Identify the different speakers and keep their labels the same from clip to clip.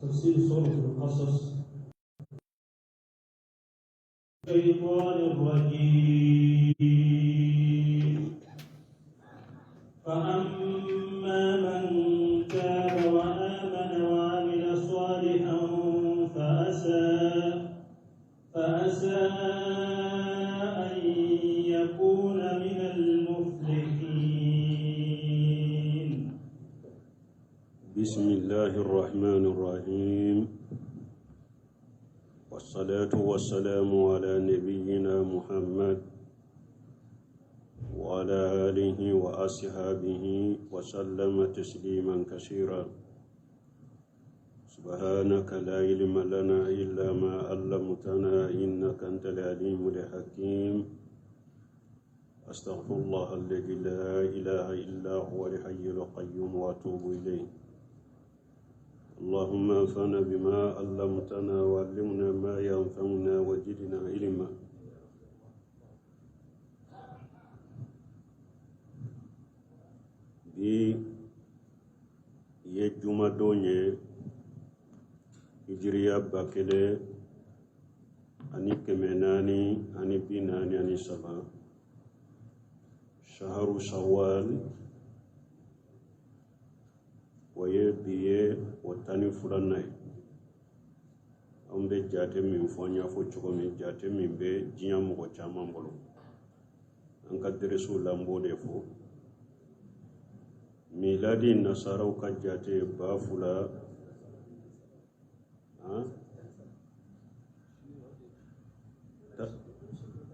Speaker 1: تفسير سورة القصص. الشيطان الرجيم. فأما من تاب وآمن وعمل صالحا فعسى أن يكون من المفلحين.
Speaker 2: بسم الله الرحمن الرحيم، والصلاة والسلام على نبينا محمد وعلى آله وأصحابه وسلم تسليما كثيرا. سبحانك لا علم لنا إلا ما علمتنا إنك أنت العليم الحكيم. أستغفر الله الذي لا إله إلا هو الحي القيوم وأتوب إليه. اللهم انفعنا بما علمتنا وعلمنا ما ينفعنا وزدنا علما. Bi ye jumadon ye, hijiriya 1443, shaharu shawwal, o ye bi ye o 12nan ye. Anw bɛ jate min fɔ, n y'a fɔ cogo min, jate min bɛ diɲɛ mɔgɔ caman bolo, an ka deresiw la n b'o de fɔ. Miladi nasaraw ka jate 2000, han?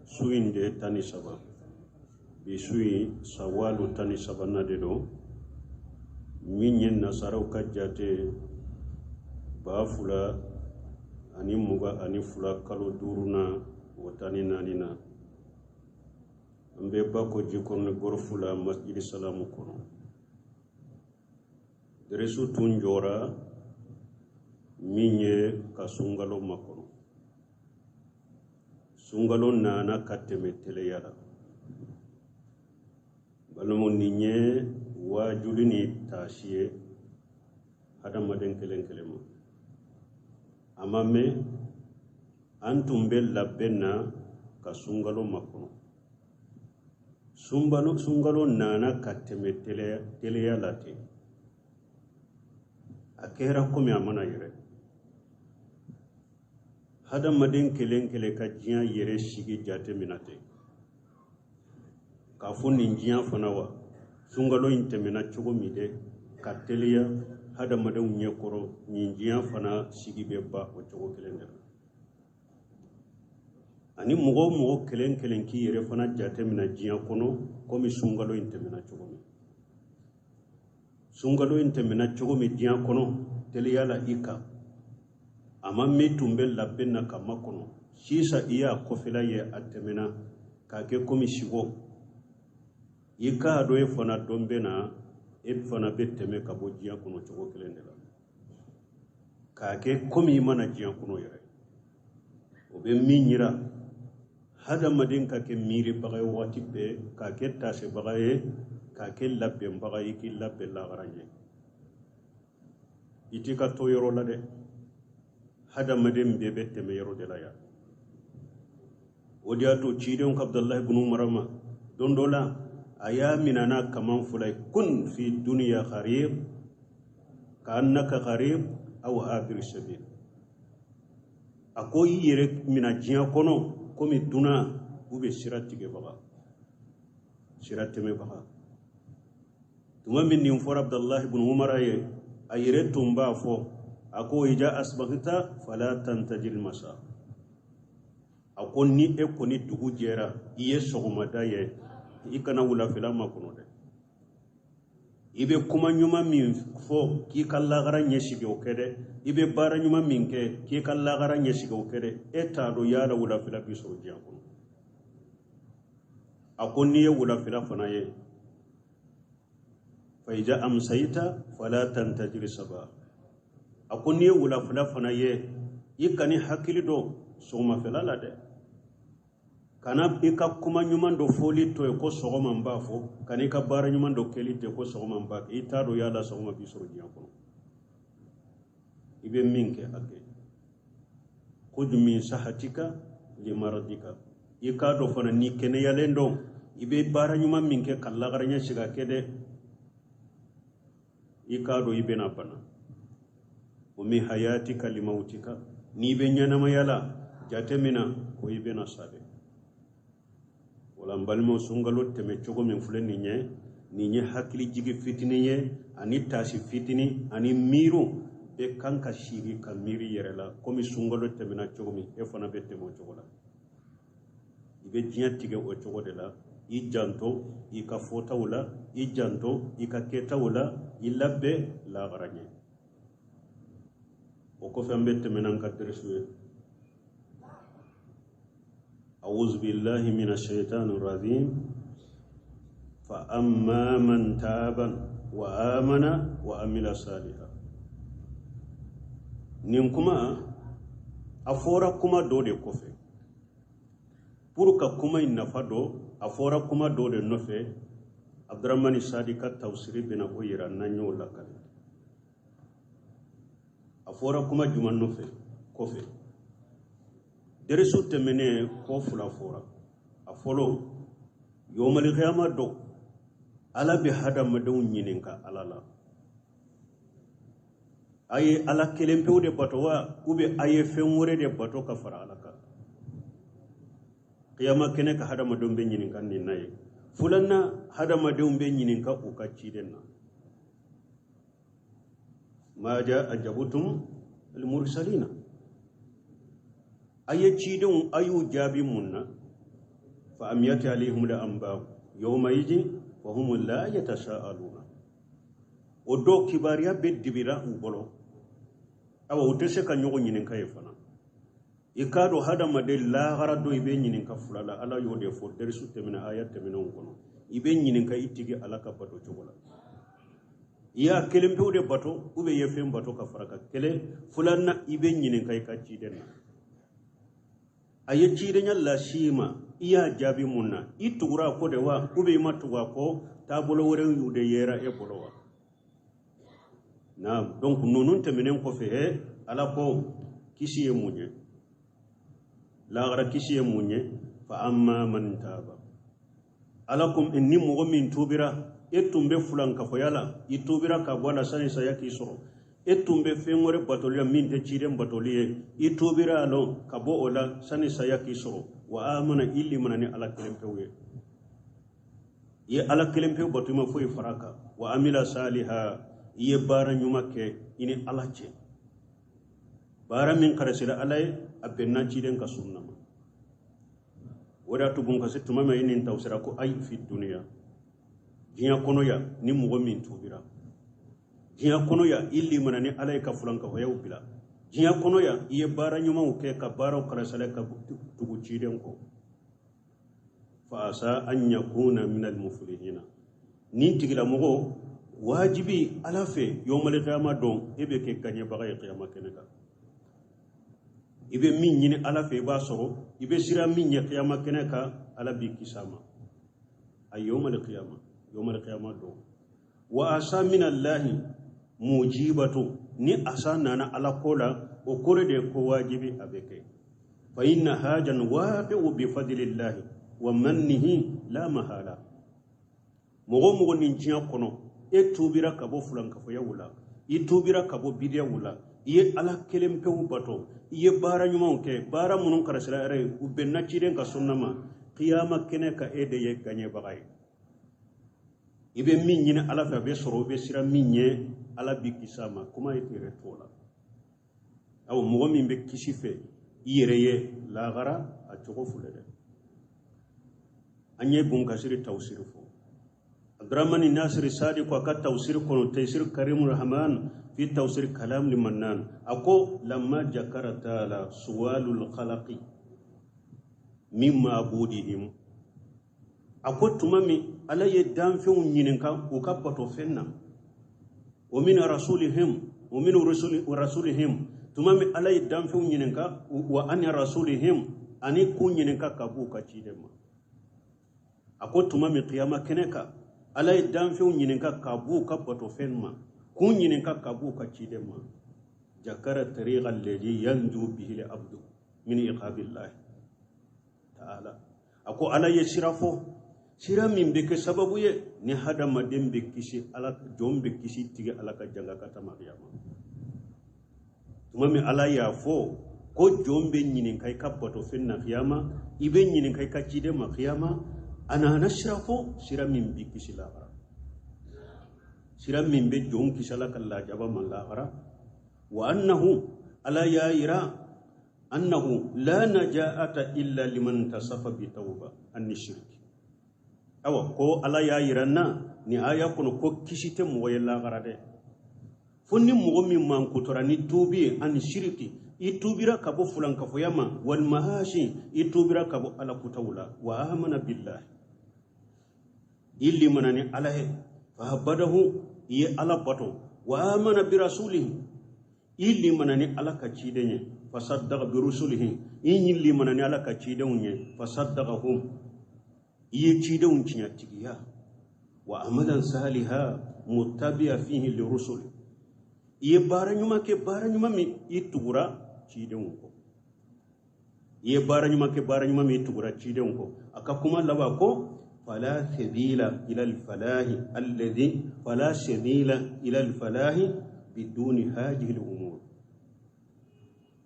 Speaker 2: Su in de ye 13, bi su in sawalu 13nan de don. Min ye nasaraw ka jate 2022 kalo duurunan o 14 na. An bɛ Bako Jikɔrɔni gɔrɔfu la, Masjidi Salamu kɔnɔ. Deresu tun jɔra min ye ka sunkalo makɔnɔ. Sunkalo nana ka tɛmɛ teliya la. Balimaw, nin ye waajuli ni taasi ye hadamaden kelen kelen ma. A ma mɛn, an tun bɛ labɛn na ka sunkalo makɔnɔ. Sunkalo nana ka tɛmɛ teliya la ten. A kɛra komi a mana yɛrɛ. Hadamaden kelen kelen ka diɲɛ yɛrɛ sigi jate minɛ ten. K'a fɔ nin diɲɛ fana wa, sunkalo in tɛmɛna cogo min dɛ, ka teliya hadamadenw ɲɛkɔrɔ, nin diɲɛ fana sigi bɛ ban o cogo kelen de la. Ani mɔgɔ o mɔgɔ kelen kelen k'i yɛrɛ fana jate minɛ diɲɛ kɔnɔ komi sunkalo in tɛmɛna cogo min. Sunkalo in tɛmɛna cogo min diɲɛ kɔnɔ teliya la i kan, a ma min tun bɛ labɛn na ka makɔnɔ, sisan i y'a kɔfɛla ye a tɛmɛna k'a kɛ komi sigo. I k'a dɔn e fana dɔn bɛ na, e fana bɛ tɛmɛ ka bɔ diɲɛ kɔnɔ cogo kelen de la, k'a kɛ komi i mana diɲɛ kɔnɔ yɛrɛ. O bɛ min yira, hadamaden ka kɛ miiribaga ye waati bɛɛ, k'a kɛ taasebaga ye, k'a kɛ labɛnbaga ye, k'i labɛn lahara ɲɛ. I t'i ka to yɔrɔ la dɛ, hadamaden bɛɛ bɛ tɛmɛ yɔrɔ de la yan. O de y'a to cidenw ka Abudulayi ibn Umar ma don dɔ la, a y'a minɛ n'a kaman fila ye: kun fi duniya gharib ka annaka gharib aw abir sabil. A ko i yɛrɛ minɛ diɲɛ kɔnɔ komi dunan u bɛ sira tigɛbaga, sira tɛmɛbaga. Tuma min nin fɔra Abudulayi ibn Umar ye, a yɛrɛ tun b'a fɔ, a ko ija asbahta fala tantajir masa. A ko ni e kɔni dugu jɛra, i ye sɔgɔmada ye, i kana wulafɛla makɔnɔ dɛ. I bɛ kuma ɲuman min fɔ k'i ka lahara ɲɛsigi, o kɛ dɛ. I bɛ baara ɲuman min kɛ k'i ka lahara ɲɛsigi, o kɛ dɛ. E t'a dɔn yala wulafɛla bi sɔrɔ diɲɛ kɔnɔ. A ko n'i ye wulafɛla fana ye, fa ija amsayita fala tantajiri saba. A ko n'i ye wulafɛla fana ye, i kan'i hakili dɔ sɔgɔmafɛla la dɛ. Kana i ka kuma ɲuman dɔ fɔli to yen ko sɔgɔma n b'a fɔ, kana i ka baara ɲuman dɔ kɛli to yen ko sɔgɔma n b'a kɛ. I t'a dɔn yala sɔgɔma b'i sɔrɔ diɲɛ kɔnɔ. I bɛ min kɛ a kɛ. Khudh min sahatika limaradika, i k'a dɔn fana ni kɛnɛyalen don, i bɛ baara ɲuman min kɛ ka lagara ɲɛsigi a kɛ dɛ. I k'a dɔn i bɛna bana. Wa min hayatika limautika, n'i bɛ ɲɛnamaya la, jatemina ko i bɛna sa dɛ. Wala n balimaw, sunkalo tɛmɛ cogo min filɛ nin ye, nin ye hakili jigi fitinin ye ani taasi fitinin ani miiriw bɛɛ kan ka sigi ka miiri yɛrɛ la. Komi sunkalo tɛmɛna cogo min, e fana bɛ tɛmɛ o cogo la. I bɛ diɲɛ tigɛ o cogo de la. I janto i ka fɔtaw la, i janto i ka kɛtaw la, i labɛn lahara ɲɛ. O kɔfɛ, an bɛ tɛmɛ n'an ka dɛrɛsu ye. أعوذ بالله من الشيطان الرجيم. فأما من تاب وآمن وعمل صالحا. Nin kuma a fɔra kuma dɔ de kɔfɛ pour ka kuma in nafa dɔ. A fɔra kuma dɔ de nɔfɛ. Abdurahmani Sadi ka tafsiri bɛna o yira n'an y'o lakale. A fɔra kuma jumɛn nɔfɛ kɔfɛ? Derisu tɛmɛnen kɔ fila fɔra. A fɔlɔ, yomalikiyama dɔ, Ala bɛ hadamadenw ɲininka Ala la: a ye Ala kelen pewu de bato wa, ou bien a ye fɛn wɛrɛ de bato ka fara Ala kan? Kiyama kɛnɛ ka, hadamadenw bɛ ɲininka nin na ye. Filanan, hadamadenw bɛ ɲininka u ka ciden na. Maja ajabtum almursalina, a ye cidenw, a y'u jaabi mun na? Fa amiyati alayhim la anba yawma idin fa hum la yatasaaluna. O dɔw kibaruya bɛ dibira u bolo, awa u tɛ se ka ɲɔgɔn ɲininka ye fana. I k'a dɔn hadamaden, lahara dɔ, i bɛ ɲininka fila la. Ala y'o de fɔ derisu tɛmɛna, aya tɛmɛnenw kɔnɔ. I bɛ ɲininka i tigi Ala ka bato cogo la. I y'a kelen pewu de bato, ou bien i ye fɛn bato ka fara kan? Kelen. Filanan, i bɛ ɲininka i ka ciden na. A ye cidenya las'i ma, i y'a jaabi mun na? I tugura a kɔ de wa, ou bien i ma tugu a kɔ, taabolo wɛrɛw y'u de yera e bolo wa? Naam. Donc ninnu tɛmɛnen kɔfɛ, he, Ala ko kisi ye mun ye? Lahara kisi ye mun ye? Fa amma man taba, Ala ko ni mɔgɔ min tubira. E tun bɛ fulankafoya la, i tubira ka bɔ a la sani saya k'i sɔrɔ. E tun bɛ fɛn wɛrɛ batoli la min tɛ ciden batoli ye, i tubira a lɔ ka bɔ o la sani saya k'i sɔrɔ. Wa amana, i limana ni Ala kelen pewu ye, i ye Ala kelen pewu bato, i ma foyi fara kan. Wa amila saliha, i ye baara ɲuman kɛ i ni Ala cɛ, baara min karasira Ala ye, a bɛnna ciden ka sunna ma. O de y'a to bun ka se tuma min i nin tawsira ko ayi fi duniya, diɲɛ kɔnɔ yan, ni mɔgɔ min tubira diɲɛ kɔnɔ yan, i limana ni Ala ye ka fulankafoyaw bila diɲɛ kɔnɔ yan, i ye baara ɲumanw kɛ ka baaraw karasala ka tugu ciden kɔ, fa asa an yakuna min almuflihina. Nin tigilamɔgɔ, wajibi Ala fɛ, yawmal qiyama don, e bɛ kɛ gaɲɛbaga ye kiyama kɛnɛ kan. I bɛ min ɲini Ala fɛ, i b'a sɔrɔ. I bɛ sira min ɲɛ kiyama kɛnɛ kan, Ala b'i kisi a ma a yawmal qiyama, yawmal qiyama don. Wa asa min allahi mujibatu, ni asa nana Ala ko la, o kɔrɔ de ko wajibi a bɛ kɛ. Fa inna hajan waqi'u bi fadlillahi wa mannihi la mahala. Mɔgɔ mɔgɔ nin diɲɛ kɔnɔ, e tubira ka bɔ fulankafoyaw la, i tubira ka bɔ bidiyaw la, i ye Ala kelen pewu bato, i ye baara ɲumanw kɛ, baara minnu karasira yɛrɛ ye, u bɛnna ciden ka sunna ma, kiyama kɛnɛ ka, e de ye gaɲɛbaga ye. I bɛ min ɲini Ala fɛ, a bɛ sɔrɔ. I bɛ sira min ɲɛ, Ala b'i kisi a ma. Kuma ye yɛrɛ t'o la. Awo, mɔgɔ min bɛ kisi fɛ i yɛrɛ ye lahara, a cogo filɛ dɛ. An ye bunkasiri tawsiri fɔ. Abdurahmani Nasiri Sadi ko a ka tawsiri kɔnɔ, Taysir Karim Rahman fi tawsir kalam limannan, a ko lamma jakara taala suwalul khalaqi min mabudihim, a ko tuma min Ala ye danfɛnw ɲininka u ka batofɛn na, wa min rasulihim, wa min rasulihim, tuma min Ala ye danfɛnw ɲininka, wa ani rasulihim, ani k'u ɲininka ka b'u ka ciden ma, a ko tuma min kiyama kɛnɛ kan, Ala ye danfɛnw ɲininka ka b'u ka batofɛn ma, k'u ɲininka ka b'u ka ciden ma. Jakara tariqa alladhi yanju bihi al-abdu min iqabillahi ta'ala. A ko Ala ye sira fɔ, sira min bɛ kɛ sababu ye ni hadamaden bɛ kisi Ala, jɔn bɛ kisi tigɛ Ala ka jangakata ma kiyama. Tuma min Ala y'a fɔ ko jɔn bɛ ɲininka i ka batofɛn na kiyama, i bɛ ɲininka i ka ciden ma kiyama, a nana sira fɔ, sira min b'i kisi lahara, sira min bɛ jɔn kisi Ala ka lajaba ma lahara. Wa annahu, Ala y'a yira annahu la naja'ata illa liman tasafa bi tawba anni shirki. Awa ko Ala y'a yira na ni aya kɔnɔ ko kisi tɛ mɔgɔ ye lahara dɛ, fo ni mɔgɔ min mankutora ni tuubi ye ani shiriki, i tuubira ka bɔ fulankafoya ma, wal mahasi, i tuubira ka bɔ Ala kutaw la, wa amana billahi, i limana ni Ala ye, fa abadahu, i ye Ala bato, wa amana bi rasulihi, i limana ni Ala ka ciden ye, fasaddaqa bi rusulihi, i limana ni Ala ka cidenw ye, fasaddaqahum, i ye cidenw tiɲɛtigiya, wa amalan saliha muttabi'a fihi li rusuli, i ye baara ɲuman kɛ, baara ɲuman min i tugura cidenw kɔ, i ye baara ɲuman kɛ, baara ɲuman min i tugura cidenw kɔ. A ka kuma laban ko fala sabila ila al-falahi alladhi fala sabila ila al-falahi biduni hadhihi al-umur.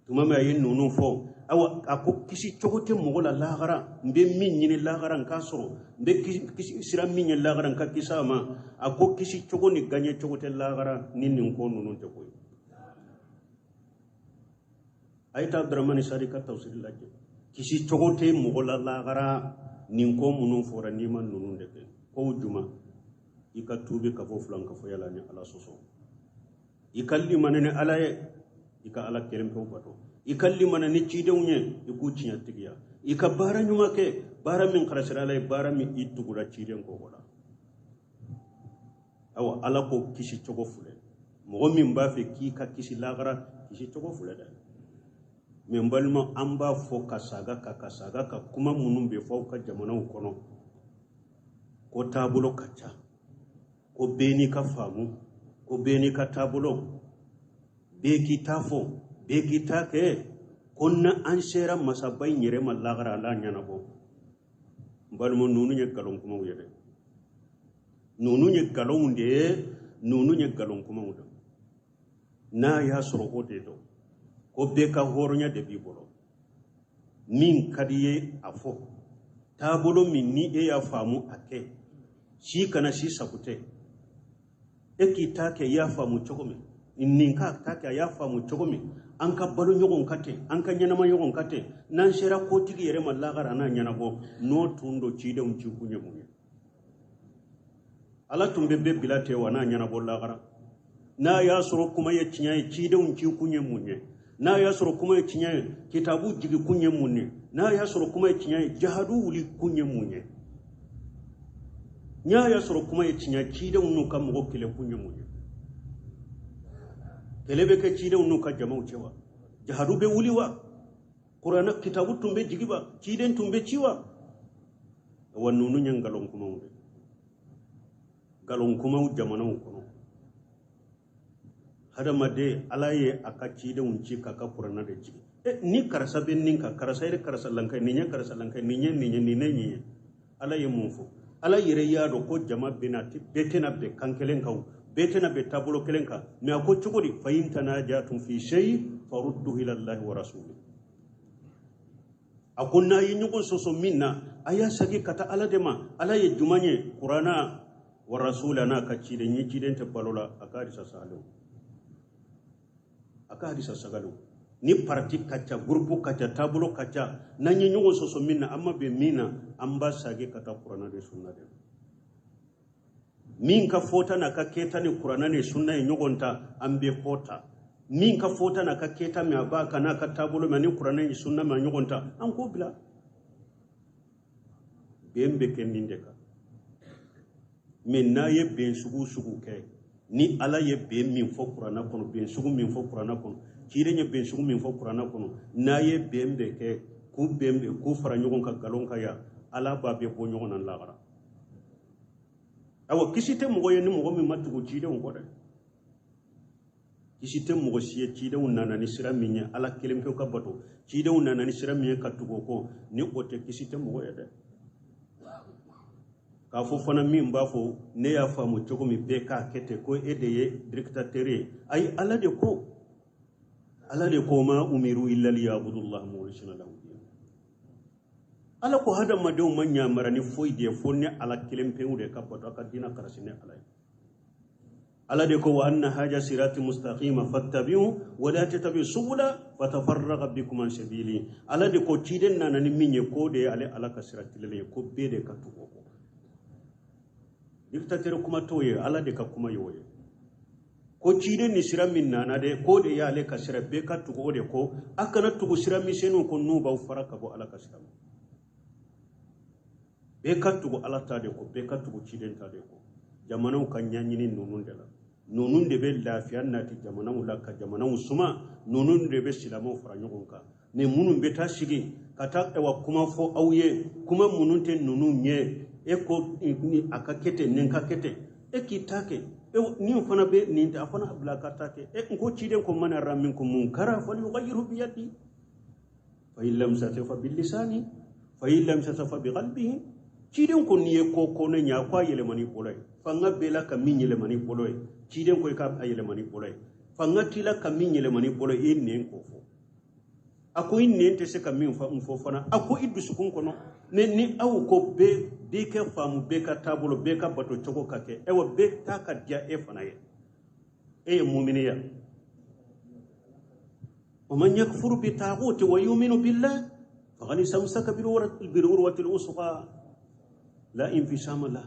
Speaker 2: Tuma min a ye ninnu fɔ, awa a ko kisi cogo tɛ mɔgɔ la lahara, n bɛ min ɲini lahara n k'a sɔrɔ, n bɛ sira min ye lahara n ka kisi a ma. A ko kisi cogo ni gaɲɛ cogo tɛ lahara ni nin ko ninnu tɛ koyi. A ye taa Abdramani Sadi ka tafsiri lajɛ. Kisi cogo tɛ mɔgɔ la lahara nin ko minnu fɔra n'i ma ninnu de kɛ. Kow juma i ka tuubi ka bɔ fulankafoya la ni Ala sɔsɔ, i ka limani ni Ala ye, i ka Ala kelen pewu bato, i ka limana ni cidenw ye, i k'u tiɲɛtigiya, i ka baara ɲuman kɛ, baara min karasira Ala ye, baara min i tugura ciden kɔ la. Awa Ala ko kisi cogo filɛ, mɔgɔ min b'a fɛ k'i ka kisi lahara, kisi cogo filɛ dɛ. Mɛ n balima, an b'a fɔ ka saga ka ka saga ka kuma minnu bɛ fɔ aw ka jamanaw kɔnɔ, ko taabolo ka ca, ko bɛɛ n'i ka faamu, ko bɛɛ n'i ka taabolo, bɛɛ k'i ta fɔ, bɛɛ k'i ta kɛ, ko na an sera masaba in yɛrɛ ma lahara, ala ɲɛnabɔ. N balima, ninnu ye nkalon kumaw ye dɛ, ninnu ye nkalonw de ye, ninnu ye nkalon kumaw de. N'a y'a sɔrɔ o de don, ko bɛɛ ka hɔrɔnya de b'i bolo, min ka di ye a fɔ, taabolo min ni e y'a faamu a kɛ, si kana si sago tɛ, e k'i ta kɛ i y'a faamu cogo min, nin ka ta kɛ a y'a faamu cogo min, an ka balo ɲɔgɔn ka ten, an ka ɲɛnama ɲɔgɔn ka ten, n'an sera kotigi yɛrɛ ma lahara n'a ɲɛnabɔ, n'o tun don cidenw ci kun ye mun ye? Ala tun bɛ bɛɛ bila ten wa n'a ɲɛnabɔ lahara. N'a y'a sɔrɔ kuma ye tiɲɛ ye, cidenw ci kun ye mun ye? N'a y'a sɔrɔ kuma ye tiɲɛ ye, kitabu jigi kun ye mun ye? N'a y'a sɔrɔ kuma ye tiɲɛ ye, jahadu wuli kun ye mun ye? N'a y'a sɔrɔ kuma ye tiɲɛ, cidenw n'u ka mɔgɔ kɛlɛ kun ye mun ye? Kɛlɛ bɛ kɛ cidenw n'u ka jamaw cɛ wa? Jahadu bɛ wuli wa? Kuranɛ kitabu tun bɛ jigi wa? Ciden tun bɛ ci wa? Wa ninnu ye nkalon kumaw de, nkalon kumaw jamanaw kɔnɔ. Hadamaden, Ala ye a ka cidenw ci k'a ka kuranɛ de jigi. Ni karisa bɛ nin kan, karisa yɛrɛ karisa lanka, nin ye karisa lanka, nin ye nin ye, nin ye nin ye. Ala ye mun fɔ? Ala yɛrɛ y'a dɔn ko jama bɛna, bɛɛ tɛna bɛn kan kelen kan, bɛɛ tɛna bɛn taabolo kelen kan. Mɛ a ko cogo di? Fa in tanaja'tum fi shay farudduhu ila Allahi wa rasulihi. A ko n'a ye ɲɔgɔn sɔsɔ min na, a y'a segin ka taa Ala de ma. Ala ye jumɛn ye? Kuranna wa rasula n'a ka ciden. Ni ciden tɛ balo la, a ka hadisa sahalew, a ka hadisa sagalew. Ni parti ka ca, groupe ka ca, taabolo ka ca, n'an ye ɲɔgɔn sɔsɔ min na, an ma bɛn min na, an b'a sagi ka taa kuranna de sunna de. Min ka fɔta n'a ka kɛta ni kuranna ni sunna ye ɲɔgɔn ta, an bɛ kɔ ta. Min ka fɔta n'a ka kɛta min a b'a kan n'a ka taabolo min ni kuranna ni sunna ma ɲɔgɔn ta, an k'o bila. Bɛn bɛ kɛ nin de kan. Mɛ n'a ye bɛn sugu sugu kɛ, ni Ala ye bɛn min fɔ kuranna kɔnɔ, bɛn sugu min fɔ kuranna kɔnɔ, ciden ye bɛn sugu min fɔ kuranna kɔnɔ, n'a ye bɛn bɛɛ kɛ, k'u bɛn bɛɛ k'u fara ɲɔgɔn kan nkalon kan yan, Ala b'a bɛɛ bɔ ɲɔgɔn na lahara. Awa kisi tɛ mɔgɔ ye ni mɔgɔ min ma tugu cidenw kɔ dɛ. Kisi tɛ mɔgɔ si ye cidenw nana ni sira min ye Ala kelen pewu ka bato, cidenw nana ni sira min ye ka tugu o kɔ, ni o tɛ kisi tɛ mɔgɔ ye dɛ. K'a fɔ fana min b'a fɔ ne y'a faamu cogo min bɛɛ k'a kɛ ten, ko e de ye dictateur ye. Ayi, Ala de ko, Ala de ko ma umiru illa liyabudullaha mukhlisina lahu din. Ala ko hadamadenw ma ɲamara ni foyi de ye fo ne Ala kelen pewu de ka bato, a ka diinɛ karasi ne Ala ye. Ala de ko wa anna haja sirati mustaqima fattabi'u wa la tattabi'u subula fatafarraqa bikum an sabili. Ala de ko ciden nana ni min ye ko de ye ale Ala ka sira tilennen ye, ko bɛɛ de ka tugu o kɔ. Dictateur kuma t'o ye, Ala de ka kuma y'o ye. Ko ciden ni sira min nana de, k'o de y'ale ka sira, bɛɛ ka tugu o de kɔ. A kana tugu sira misɛnninw kɔ n'u b'aw fara ka bɔ Ala ka sira ma. Bɛɛ ka tugu Ala ta de kɔ, bɛɛ ka tugu ciden ta de kɔ. Jamanaw ka ɲɛɲini ninnu de la, ninnu de bɛ lafiya nati jamanaw la ka jamanaw suma, ninnu de bɛ silamɛw fara ɲɔgɔn kan. Ni minnu bɛ taa sigi ka taa ɛwa kuma fɔ aw ye, kuma minnu tɛ ninnu ɲɛ, e ko ni a ka kɛ ten, nin ka kɛ ten, e k'i ta kɛ, e nin fana bɛ nin ta, a fana bila ka taa kɛ. E n ko ciden ko man ra minkum munkara falyughayyirhu biyadihi fa in lam yastati fa bilisani fa in lam yastati fa biqalbihi. Ciden ko n'i ye ko ko ne ɲɛ, a ko a yɛlɛma n'i bolo ye. Fanga b'e la ka min yɛlɛma n'i bolo ye, ciden ko i k'a yɛlɛma n'i bolo ye. Fanga t'i la ka min yɛlɛma n'i bolo ye, i nɛn k'o fɔ. A ko i nɛn tɛ se ka min fɔ fana, a ko i dusukun kɔnɔ. Ni aw ko bɛɛ kɛ faamu, bɛɛ ka taabolo, bɛɛ ka bato cogo ka kɛ, ayiwa bɛɛ ta ka diya e fana ye. E ye mumini ya. Wa man yakfuru bi taghuti wa yuminu billah faqad istamsaka bil urwati al wusqa la infisama la.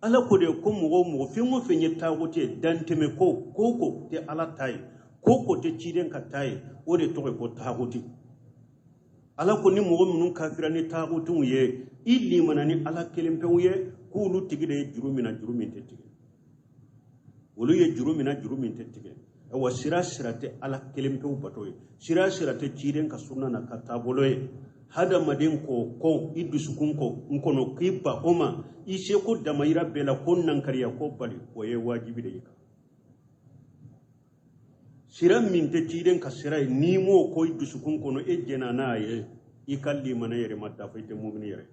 Speaker 2: Ala ko de ko mɔgɔ o mɔgɔ fɛn o fɛn ye taghuti ye, dantɛmɛ ko, ko ko tɛ Ala ta ye, ko ko tɛ ciden ka ta ye, o de tɔgɔ ye ko taghuti. Ala ko ni mɔgɔ minnu kafira ni taghutiw ye, i limana ni Ala kelen pewu ye, k'olu tigi de ye juru minɛ, juru min tɛ tigɛ. Olu ye juru minɛ, juru min tɛ tigɛ. Ayiwa sira sira tɛ Ala kelen pewu bato ye, sira sira tɛ ciden ka sunna na ka taabolo ye. Hadamaden k'o kɔn i dusukun kɔ n kɔnɔ k'i ba o ma, i seko damayira bɛɛ la ko nankariya ko bali, o ye wajibi de ye kan. Sira min tɛ ciden ka sira ye, n'i m'o ko i dusukun kɔnɔ, e jɛnna n'a ye, i ka limana yɛrɛ ma dafa, i tɛ mumini yɛrɛ.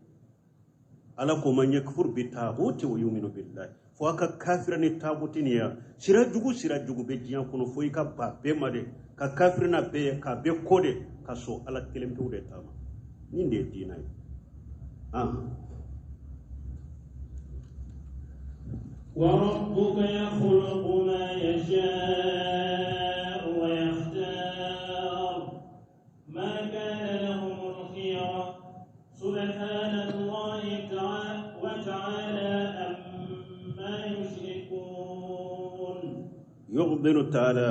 Speaker 2: Ala ko man yakfur bi taghuti wa yuminu billahi, fo a ka kafira ni taghuti nin ya. Sira jugu, sira jugu bɛ diɲɛ kɔnɔ, fo i ka ba bɛɛ ma de, ka kafira n'a bɛɛ ye, k'a bɛɛ ko de, ka sɔn Ala kelen pewu de ta ma. Nin de ye diinɛ ye.
Speaker 1: وربك يخلق ما يشاء ويختار ما كان لهم الخيرة سبحان الله وتعالى أما يشركون.
Speaker 2: يخبر تعالى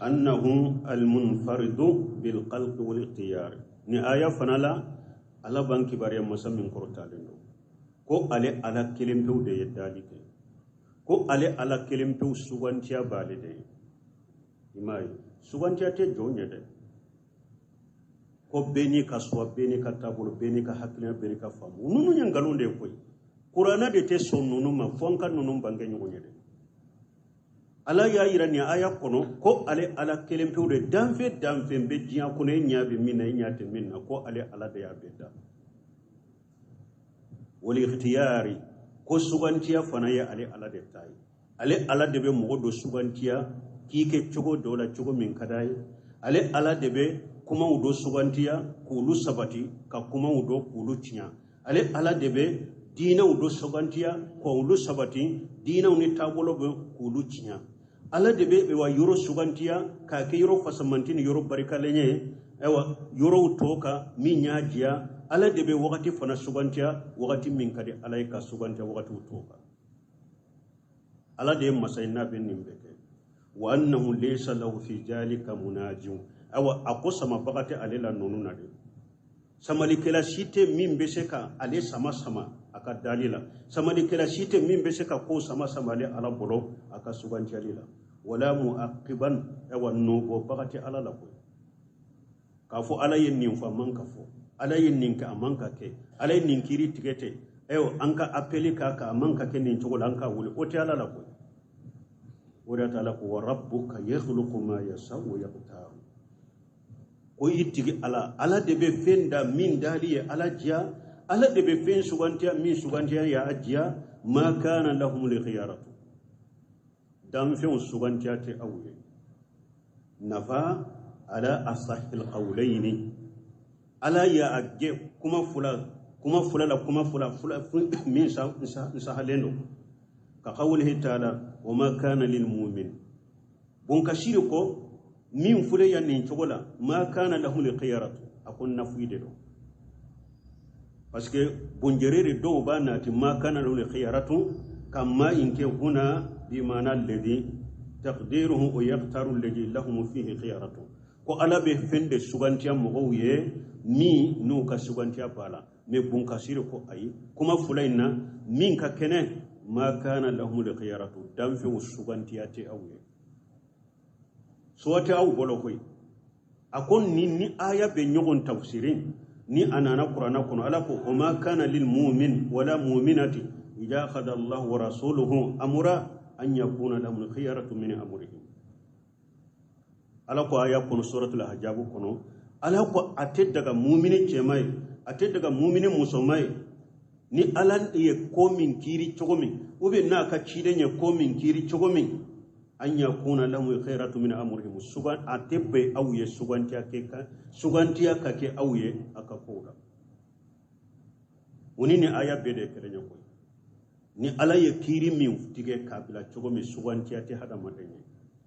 Speaker 2: أنه المنفرد بالخلق والاختيار. Ni aya fana la, Ala b'an kibaruya masa min kɔrɔtalen don, ko ale Ala kelen pewu de ye dali kɛ, ko ale Ala kelen pewu sugantiya b'ale de ye. I m'a ye, sugantiya tɛ jɔn ye dɛ. Ko bɛɛ n'i ka suwa, bɛɛ n'i ka taabolo, bɛɛ n'i ka hakilina, bɛɛ n'i ka faamu. Ninnu ye nkalon de ye koyi. Kuranɛ de tɛ sɔn ninnu ma, fo an ka ninnu bange ɲɔgɔn ye dɛ. Ala y'a yira nin aya kɔnɔ ko ale Ala kelen pewu de, danfɛn danfɛn bɛ diɲɛ kɔnɔ, e ɲɛ bɛ min na, e ɲɛ tɛ min na, ko ale Ala de y'a bɛɛ da. Wal ikhtiyari, ko sugantiya fana ye ale Ala de ta ye. Ale Ala de bɛ mɔgɔ dɔ sugantiya k'i kɛ cogo dɔ la, cogo min ka d'a ye. Ale Ala de bɛ kumaw dɔ sugantiya k'olu sabati, ka kumaw dɔ k'olu tiɲɛ. Ale Ala de bɛ diinɛw dɔ sugantiya k'olu sabati, diinɛw ni taabolo bɛ k'olu tiɲɛ. Ala de bɛ wa yɔrɔ sugantiya k'a kɛ yɔrɔ fasamanti ni yɔrɔ barikalen ye, ayiwa yɔrɔw tɔ kan min y'a diya. Ala de bɛ wagati fana sugantiya, wagati min ka di Ala ye ka sugantiya wagatiw tɔ kan. Ala de ye masa ye n'a bɛ nin bɛɛ kɛ. Wa annahu laysa lahu fi zalika munajin. Ayiwa a ko samabaga tɛ ale la ninnu na dɛ. Samalikɛla si tɛ min bɛ se ka ale sama sama a ka dali la. Samalikɛla si tɛ min bɛ se ka ko sama sama ale Ala bolo a ka sugantiyali la. Wala muaqiban, ayiwa nɔbɔbaga tɛ Ala la koyi. K'a fɔ Ala ye nin fɔ a man ka fɔ, Ala ye nin kɛ a man ka kɛ, Ala ye nin kiiri tigɛ ten, ayiwa an ka appel k'a kan a man ka kɛ nin cogo la, an k'a wele, o tɛ Ala la koyi. O de y'a to Ala ko wa rabbuka yakhluqu ma yasha'u wa yakhtaru. Ko i tigi Ala, Ala de bɛ fɛn da min dali ye Ala diya, Ala de bɛ fɛn sugantiya min sugantiya ye a diya. Ma kana lahumul khiyaratu, danfɛnw sugantiya tɛ aw ye. Nafa ala asahil qawlayni, Ala y'a gɛ kuma fila, kuma fila la, kuma fila fila min sahalen don. Ka qawlihi ta'ala wa ma kana lil mu'min, bon kasiri ko min fule yan nin cogo la, ma kana lahumul khiyaratu, a ko nafuyi de don. Parce que bonjerere dɔw b'a nati ma kana lahumul khiyaratu ka ma in kɛ huna bi maana alladhi taqdiruhu wa yaqtaru alladhi lahum fihi khiyaratu, ko Ala bɛ fɛn de sugantiya mɔgɔw ye min n'u ka sugantiya b'a la. Mais bonkasiri ko ayi, kuma fila in na min ka kɛnɛ, ma kana lahumul khiyaratu, danfɛnw sugantiya tɛ aw ye, suwa tɛ aw bolo koyi. A ko ni aya bɛ ɲɔgɔn tafsirin ni a nana Kuranɛ kɔnɔ, Ala ko o ma kana lil mu'min wala mu'minati idha qada Allahu wa rasuluhu amra an yakuna lahumul khiyaratu min amrihim. Ala ko aya kɔnɔ suratul Ahzab kɔnɔ, Ala ko a tɛ daga mumini cɛman ye, a tɛ daga mumini musoman ye, ni Ala ye ko min kiiri cogo min, ou bien n'a ka ciden ye ko min kiiri cogo min, an yakuna lahumul khiyaratu min amrihim, sugan a tɛ bɛn aw ye sugantiya kɛ ka sugantiya ka kɛ aw ye a ka kow la. O ni nin aya bɛɛ de ye kelen ye koyi. Ni Ala ye kiiri min tigɛ k'a bila cogo min, sugantiya tɛ hadamaden ye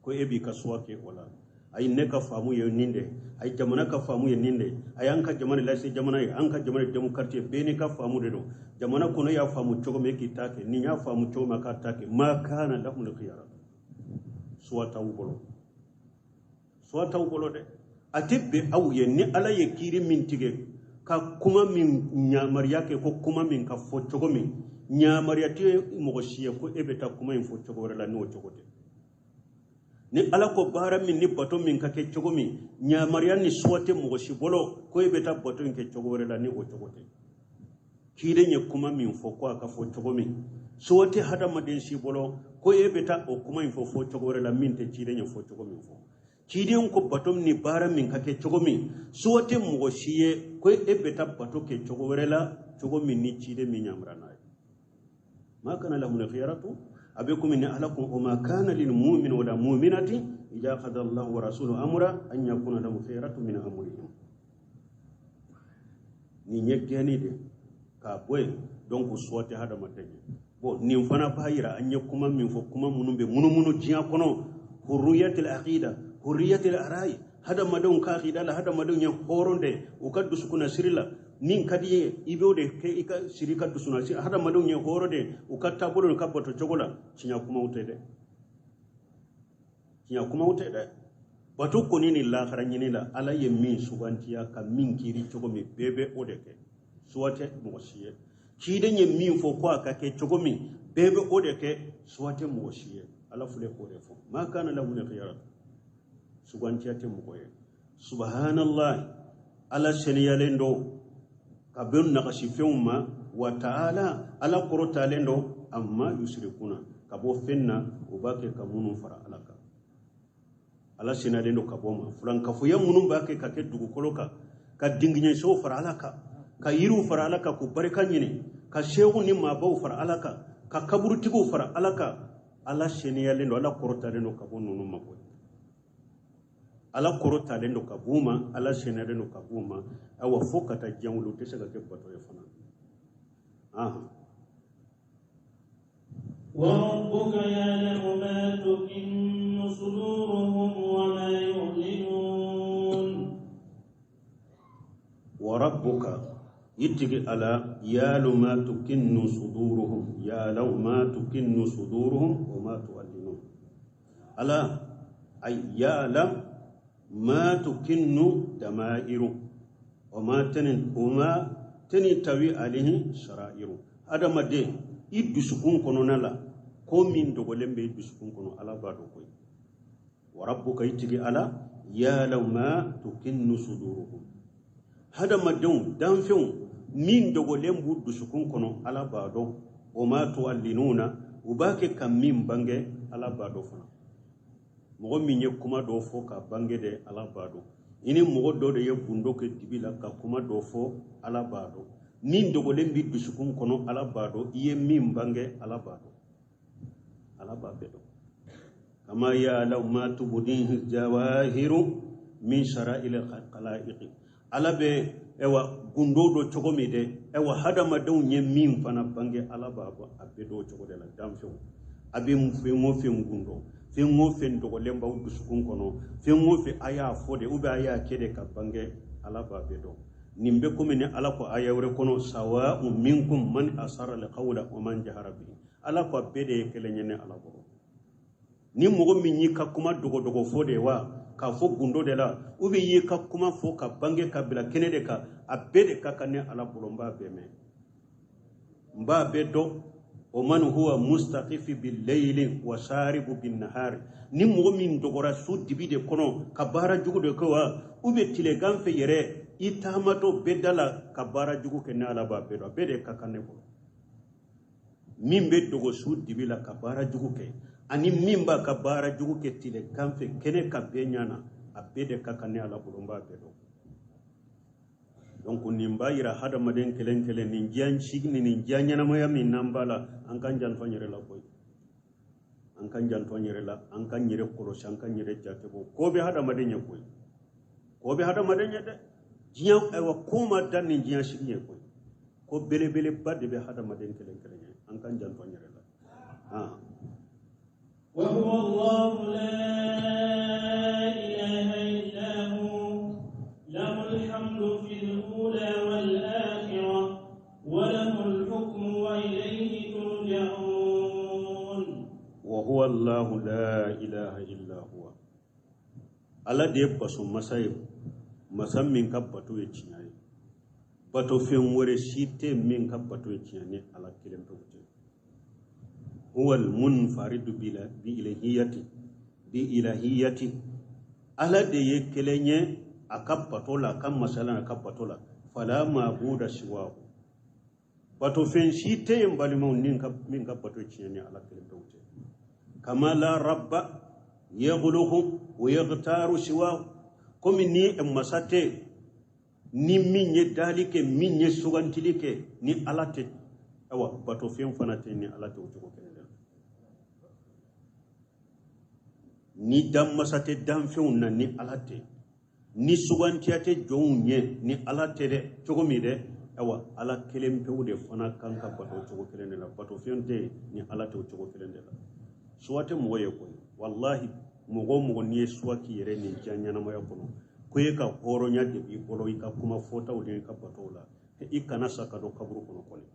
Speaker 2: ko e b'i ka suwa kɛ o la. Ayi, ne ka faamu ye nin de, ayi, jamana ka faamu ye nin de, ayi, an ka jamana lase jamana ye, an ka jamana ye démocratie ye, bɛɛ n'i ka faamu de don. Jamana kɔnɔ y'a faamu cogo min, e k'i ta kɛ, nin y'a faamu cogo min, a k'a ta kɛ. Ma kana lahumul khiyaratu, suwa t'aw bolo, suwa t'aw bolo dɛ. A tɛ bɛn aw ye ni Ala ye kiiri min tigɛ ka kuma min yamaruya kɛ, ko kuma min ka fɔ cogo min, yamaruya tɛ mɔgɔ si ye ko e bɛ taa kuma in fɔ cogo wɛrɛ la n'o cogo tɛ. Ni Ala ko baara min ni bato min ka kɛ cogo min, yamaruya ni suwa tɛ mɔgɔ si bolo ko e bɛ taa bato in kɛ cogo wɛrɛ la ni o cogo tɛ. Ciden ye kuma min fɔ ko a ka fɔ cogo min, suwa tɛ hadamaden si bolo ko e bɛ taa o kuma in fɔ fɔ cogo wɛrɛ la min tɛ ciden ye fɔ cogo min fɔ. Ciden ko bato ni baara min ka kɛ cogo min, suwa tɛ mɔgɔ si ye ko e bɛ taa bato kɛ cogo wɛrɛ la cogo min ni ciden min yamara n'a ye. Ma kana lahumul khiyaratu, a bɛ komi ni Ala ko o ma kana lil mu'min wala mu'minati idha qada Allahu wa rasuluhu amra an yakuna lahum khiyaratu min amrihim. Nin ye gɛnni de k'a bɔ yen, donc suwa tɛ hadamaden ye. Bon, nin fana b'a yira an ye kuma min fɔ, kuma minnu bɛ munumunu diɲɛ kɔnɔ, hurriyatul aqida, hurriyatul arai, hadamadenw ka aqida la, hadamadenw ye hɔrɔn de u ka dusukunnasiri la, min ka di ye i b'o de kɛ i ka siri ka dusukunnasiri. Hadamadenw ye hɔrɔn de u ka taabolo n'u ka bato cogo la. Tiɲɛ kumaw tɛ dɛ, tiɲɛ kumaw tɛ dɛ. Bato kɔni ni lahara ɲini la, Ala ye min sugantiya ka min kiiri cogo min, bɛɛ bɛ o de kɛ, suwa tɛ mɔgɔ si ye. Ciden ye min fɔ ko a ka kɛ cogo min, bɛɛ bɛ o de kɛ, suwa tɛ mɔgɔ si ye. Ala filɛ k'o de fɔ, ma kana lahumul khiyaratu, sugantiya tɛ mɔgɔ ye. Subhanallah, Ala seniyalen don ka bɛn nagasifɛnw ma, wa ta'ala, Ala kɔrɔtalen don amma yusirikuna, ka bɔ fɛn na u b'a kɛ ka minnu fara Ala kan. Ala seniyalen don ka bɔ ma fulankafoya minnu b'a kɛ ka kɛ dugukolo kan, ka dingiɲɛsow fara Ala kan, ka yiriw fara Ala kan k'u barika ɲini, ka seew ni maabaw fara Ala kan, ka kaburutigiw fara Ala kan. Ala seniyalen don, Ala kɔrɔtalen don ka bɔ ninnu ma koyi. Ala kɔrɔtalen don ka b'u ma, Ala seniyalen don ka b'u ma. Ayiwa, fo ka taa diɲɛ wuli, u tɛ se ka kɛ bato ye fana.
Speaker 1: وربك يعلم ما تكن صدورهم وما يعلنون.
Speaker 2: وربك يتقي على يعلم ما تكن صدورهم، يعلم ما تكن صدورهم وما تعلنون. على أي يعلم ما تكن دمائر وما تنتوي عليه سرائر. هذا ما دي i dusukun kɔnɔna la, ko min dogolen bɛ i dusukun kɔnɔ, Ala b'a dɔn koyi. Wa rabbuka i tigi Ala ya'lamu ma tukinnu suduruhum, hadamadenw danfɛnw min dogolen b'u dusukun kɔnɔ, Ala b'a dɔn. O ma tu'allinuna, u b'a kɛ ka min bange, Ala b'a dɔn fana. Mɔgɔ min ye kuma dɔ fɔ ka bange de, Ala b'a dɔn. I ni mɔgɔ dɔ de ye gundo kɛ dibi la ka kuma dɔ fɔ, Ala b'a dɔn. Min dogolen b'i dusukun kɔnɔ, Ala b'a dɔn. I ye min bange, Ala b'a dɔn. Ala b'a bɛɛ dɔn. Kama ya'lamu ma tubdihi jawahiru min sara'il khalaiqi. Ala bɛ ɛwa gundo dɔ cogo min dɛ, ɛwa hadamadenw ye min fana bange, Ala b'a a bɛɛ dɔn cogo de la. Danfɛnw a bɛ fɛn o fɛn gundo, fɛn o fɛn dogolen b'aw dusukun kɔnɔ, fɛn o fɛn a y'a fɔ de ou bien a y'a kɛ de ka bange, Ala b'a bɛɛ dɔn. Nin bɛ komi ni Ala ko aya wɛrɛ kɔnɔ, sawa'un minkum man asarra alqawla wa man jahara bihi. Ala ko a bɛɛ de ye kelen ye ne Ala bolo. Ni mɔgɔ min y'i ka kuma dogodogo fɔ de wa, k'a fɔ gundo de la, ou bien y'i ka kuma fɔ ka bange ka bila kɛnɛ de kan, a bɛɛ de ka kan ne Ala bolo. N b'a bɛɛ mɛn, n b'a bɛɛ dɔn. O man huwa mustaqifi bil layli wa saribu bin nahari. Ni mɔgɔ min dɔgɔra su dibi de kɔnɔ ka baara jugu de kɛ wa, ou bien tilegan fɛ yɛrɛ i taamatɔ bɛɛ da la ka baara jugu kɛ, ne Ala b'a bɛɛ dɔn. A bɛɛ de ka kan ne bolo. Min bɛ dogo su dibi la ka baara jugu kɛ, ani min b'a ka baara jugu kɛ tilegan fɛ kɛnɛ ka bɛɛ ɲana, a bɛɛ de ka kan ne Ala bolo. N b'a bɛɛ dɔn. Donc nin b'a yira hadamaden kelen kelen nin diɲɛ sigi ni nin diɲɛ ɲɛnamaya min n'an b'a la, an k'an janto an yɛrɛ la koyi. An k'an janto an yɛrɛ la, an k'an yɛrɛ kɔlɔsi, an k'an yɛrɛ jate bɔ. Ko bɛ hadamaden ye koyi, ko bɛ hadamaden ye dɛ. Diɲɛ ayiwa ko ma dan nin diɲɛ sigi ye koyi. Ko belebeleba de bɛ hadamaden kelen kelen ye, an k'an janto an yɛrɛ la.
Speaker 1: وهو الله لا إله إلا هو له الحمد في الأولى والآخرة وله الحكم وإليه ترجعون.
Speaker 2: وهو الله لا إله إلا هو. Ala de ye baso masa ye, masa min ka bato ye tiɲɛ ye. Bato fɛn wɛrɛ si tɛ min ka bato ye tiɲɛ ni Ala kelen pewu tɛ. Huwa al-munfaridu bi ilahiyati. Ala de ye kelen ye a ka bato la, a ka masala, a ka bato la. Fala ma'buda siwahu. Bato fɛn si tɛ yen balimaw min ka bato tiɲɛ ni Ala kelen pewu tɛ. Kama la rabba yaghluhu wa yaghtaru siwahu. Komi ni masa tɛ ni min ye dali kɛ, min ye sugantili kɛ ni Ala tɛ, awa bato fɛn fana tɛ ni Ala tɛ o cogo kelen de la. Ni dan masa tɛ danfɛnw na ni Ala tɛ, ni sugantiya tɛ jɔnw ɲɛ ni Ala tɛ dɛ, cogo min dɛ, awa Ala kelen pewu de fana kan ka bato cogo kelen de la. Bato fɛn tɛ ni Ala tɛ o cogo kelen de la. Suwa tɛ mɔgɔ ye koyi, walahi mɔgɔ o mɔgɔ n'i ye suwa k'i yɛrɛ nin diɲɛ ɲɛnamaya kɔnɔ, ko e ka hɔrɔnya de b'i bolo i ka kuma fɔtaw ni i ka batow la, i kana sa ka don kaburu kɔnɔ kɔni.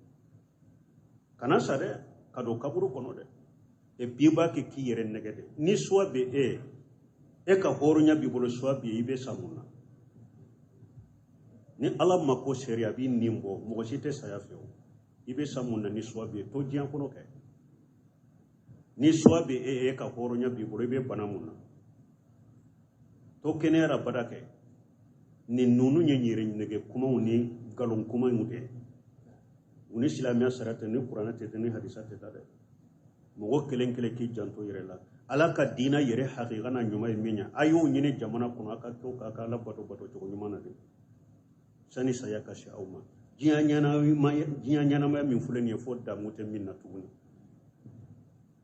Speaker 2: Kana sa dɛ, ka don kaburu kɔnɔ dɛ. Et puis i b'a kɛ k'i yɛrɛ nɛgɛ dɛ. Ni suwa bɛ e ye, e ka hɔrɔnya b'i bolo, suwa b'i ye, i bɛ sa mun na? Ni Ala ma ko sariya b'i nin bɔ, mɔgɔ si tɛ saya fɛ o. I bɛ sa mun na ni suwa b'i ye? To diɲɛ kɔnɔ kɛ. Ni suwa bɛ e ye, e ka hɔrɔnya b'i bolo, i bɛ bana mun na? To kɛnɛya la bada kɛ. Nin ninnu ye yɛrɛ nɛgɛ kumaw ni nkalon kumaw de ye. U ni silamɛya sariya tɛ, ni kuranɛ tɛ, ni hadisa tɛ taa dɛ. Mɔgɔ kelen kelen k'i janto yɛrɛ la. Ala ka diinɛ yɛrɛ hakika n'a ɲuman ye min ye, a y'o ɲini jamana kɔnɔ, a ka to k'a ka Ala bato bato cogo ɲuman na dɛ. Sani saya ka se aw ma. Diɲɛ ɲɛnamaya min filɛ nin ye, fo damu tɛ min na tuguni.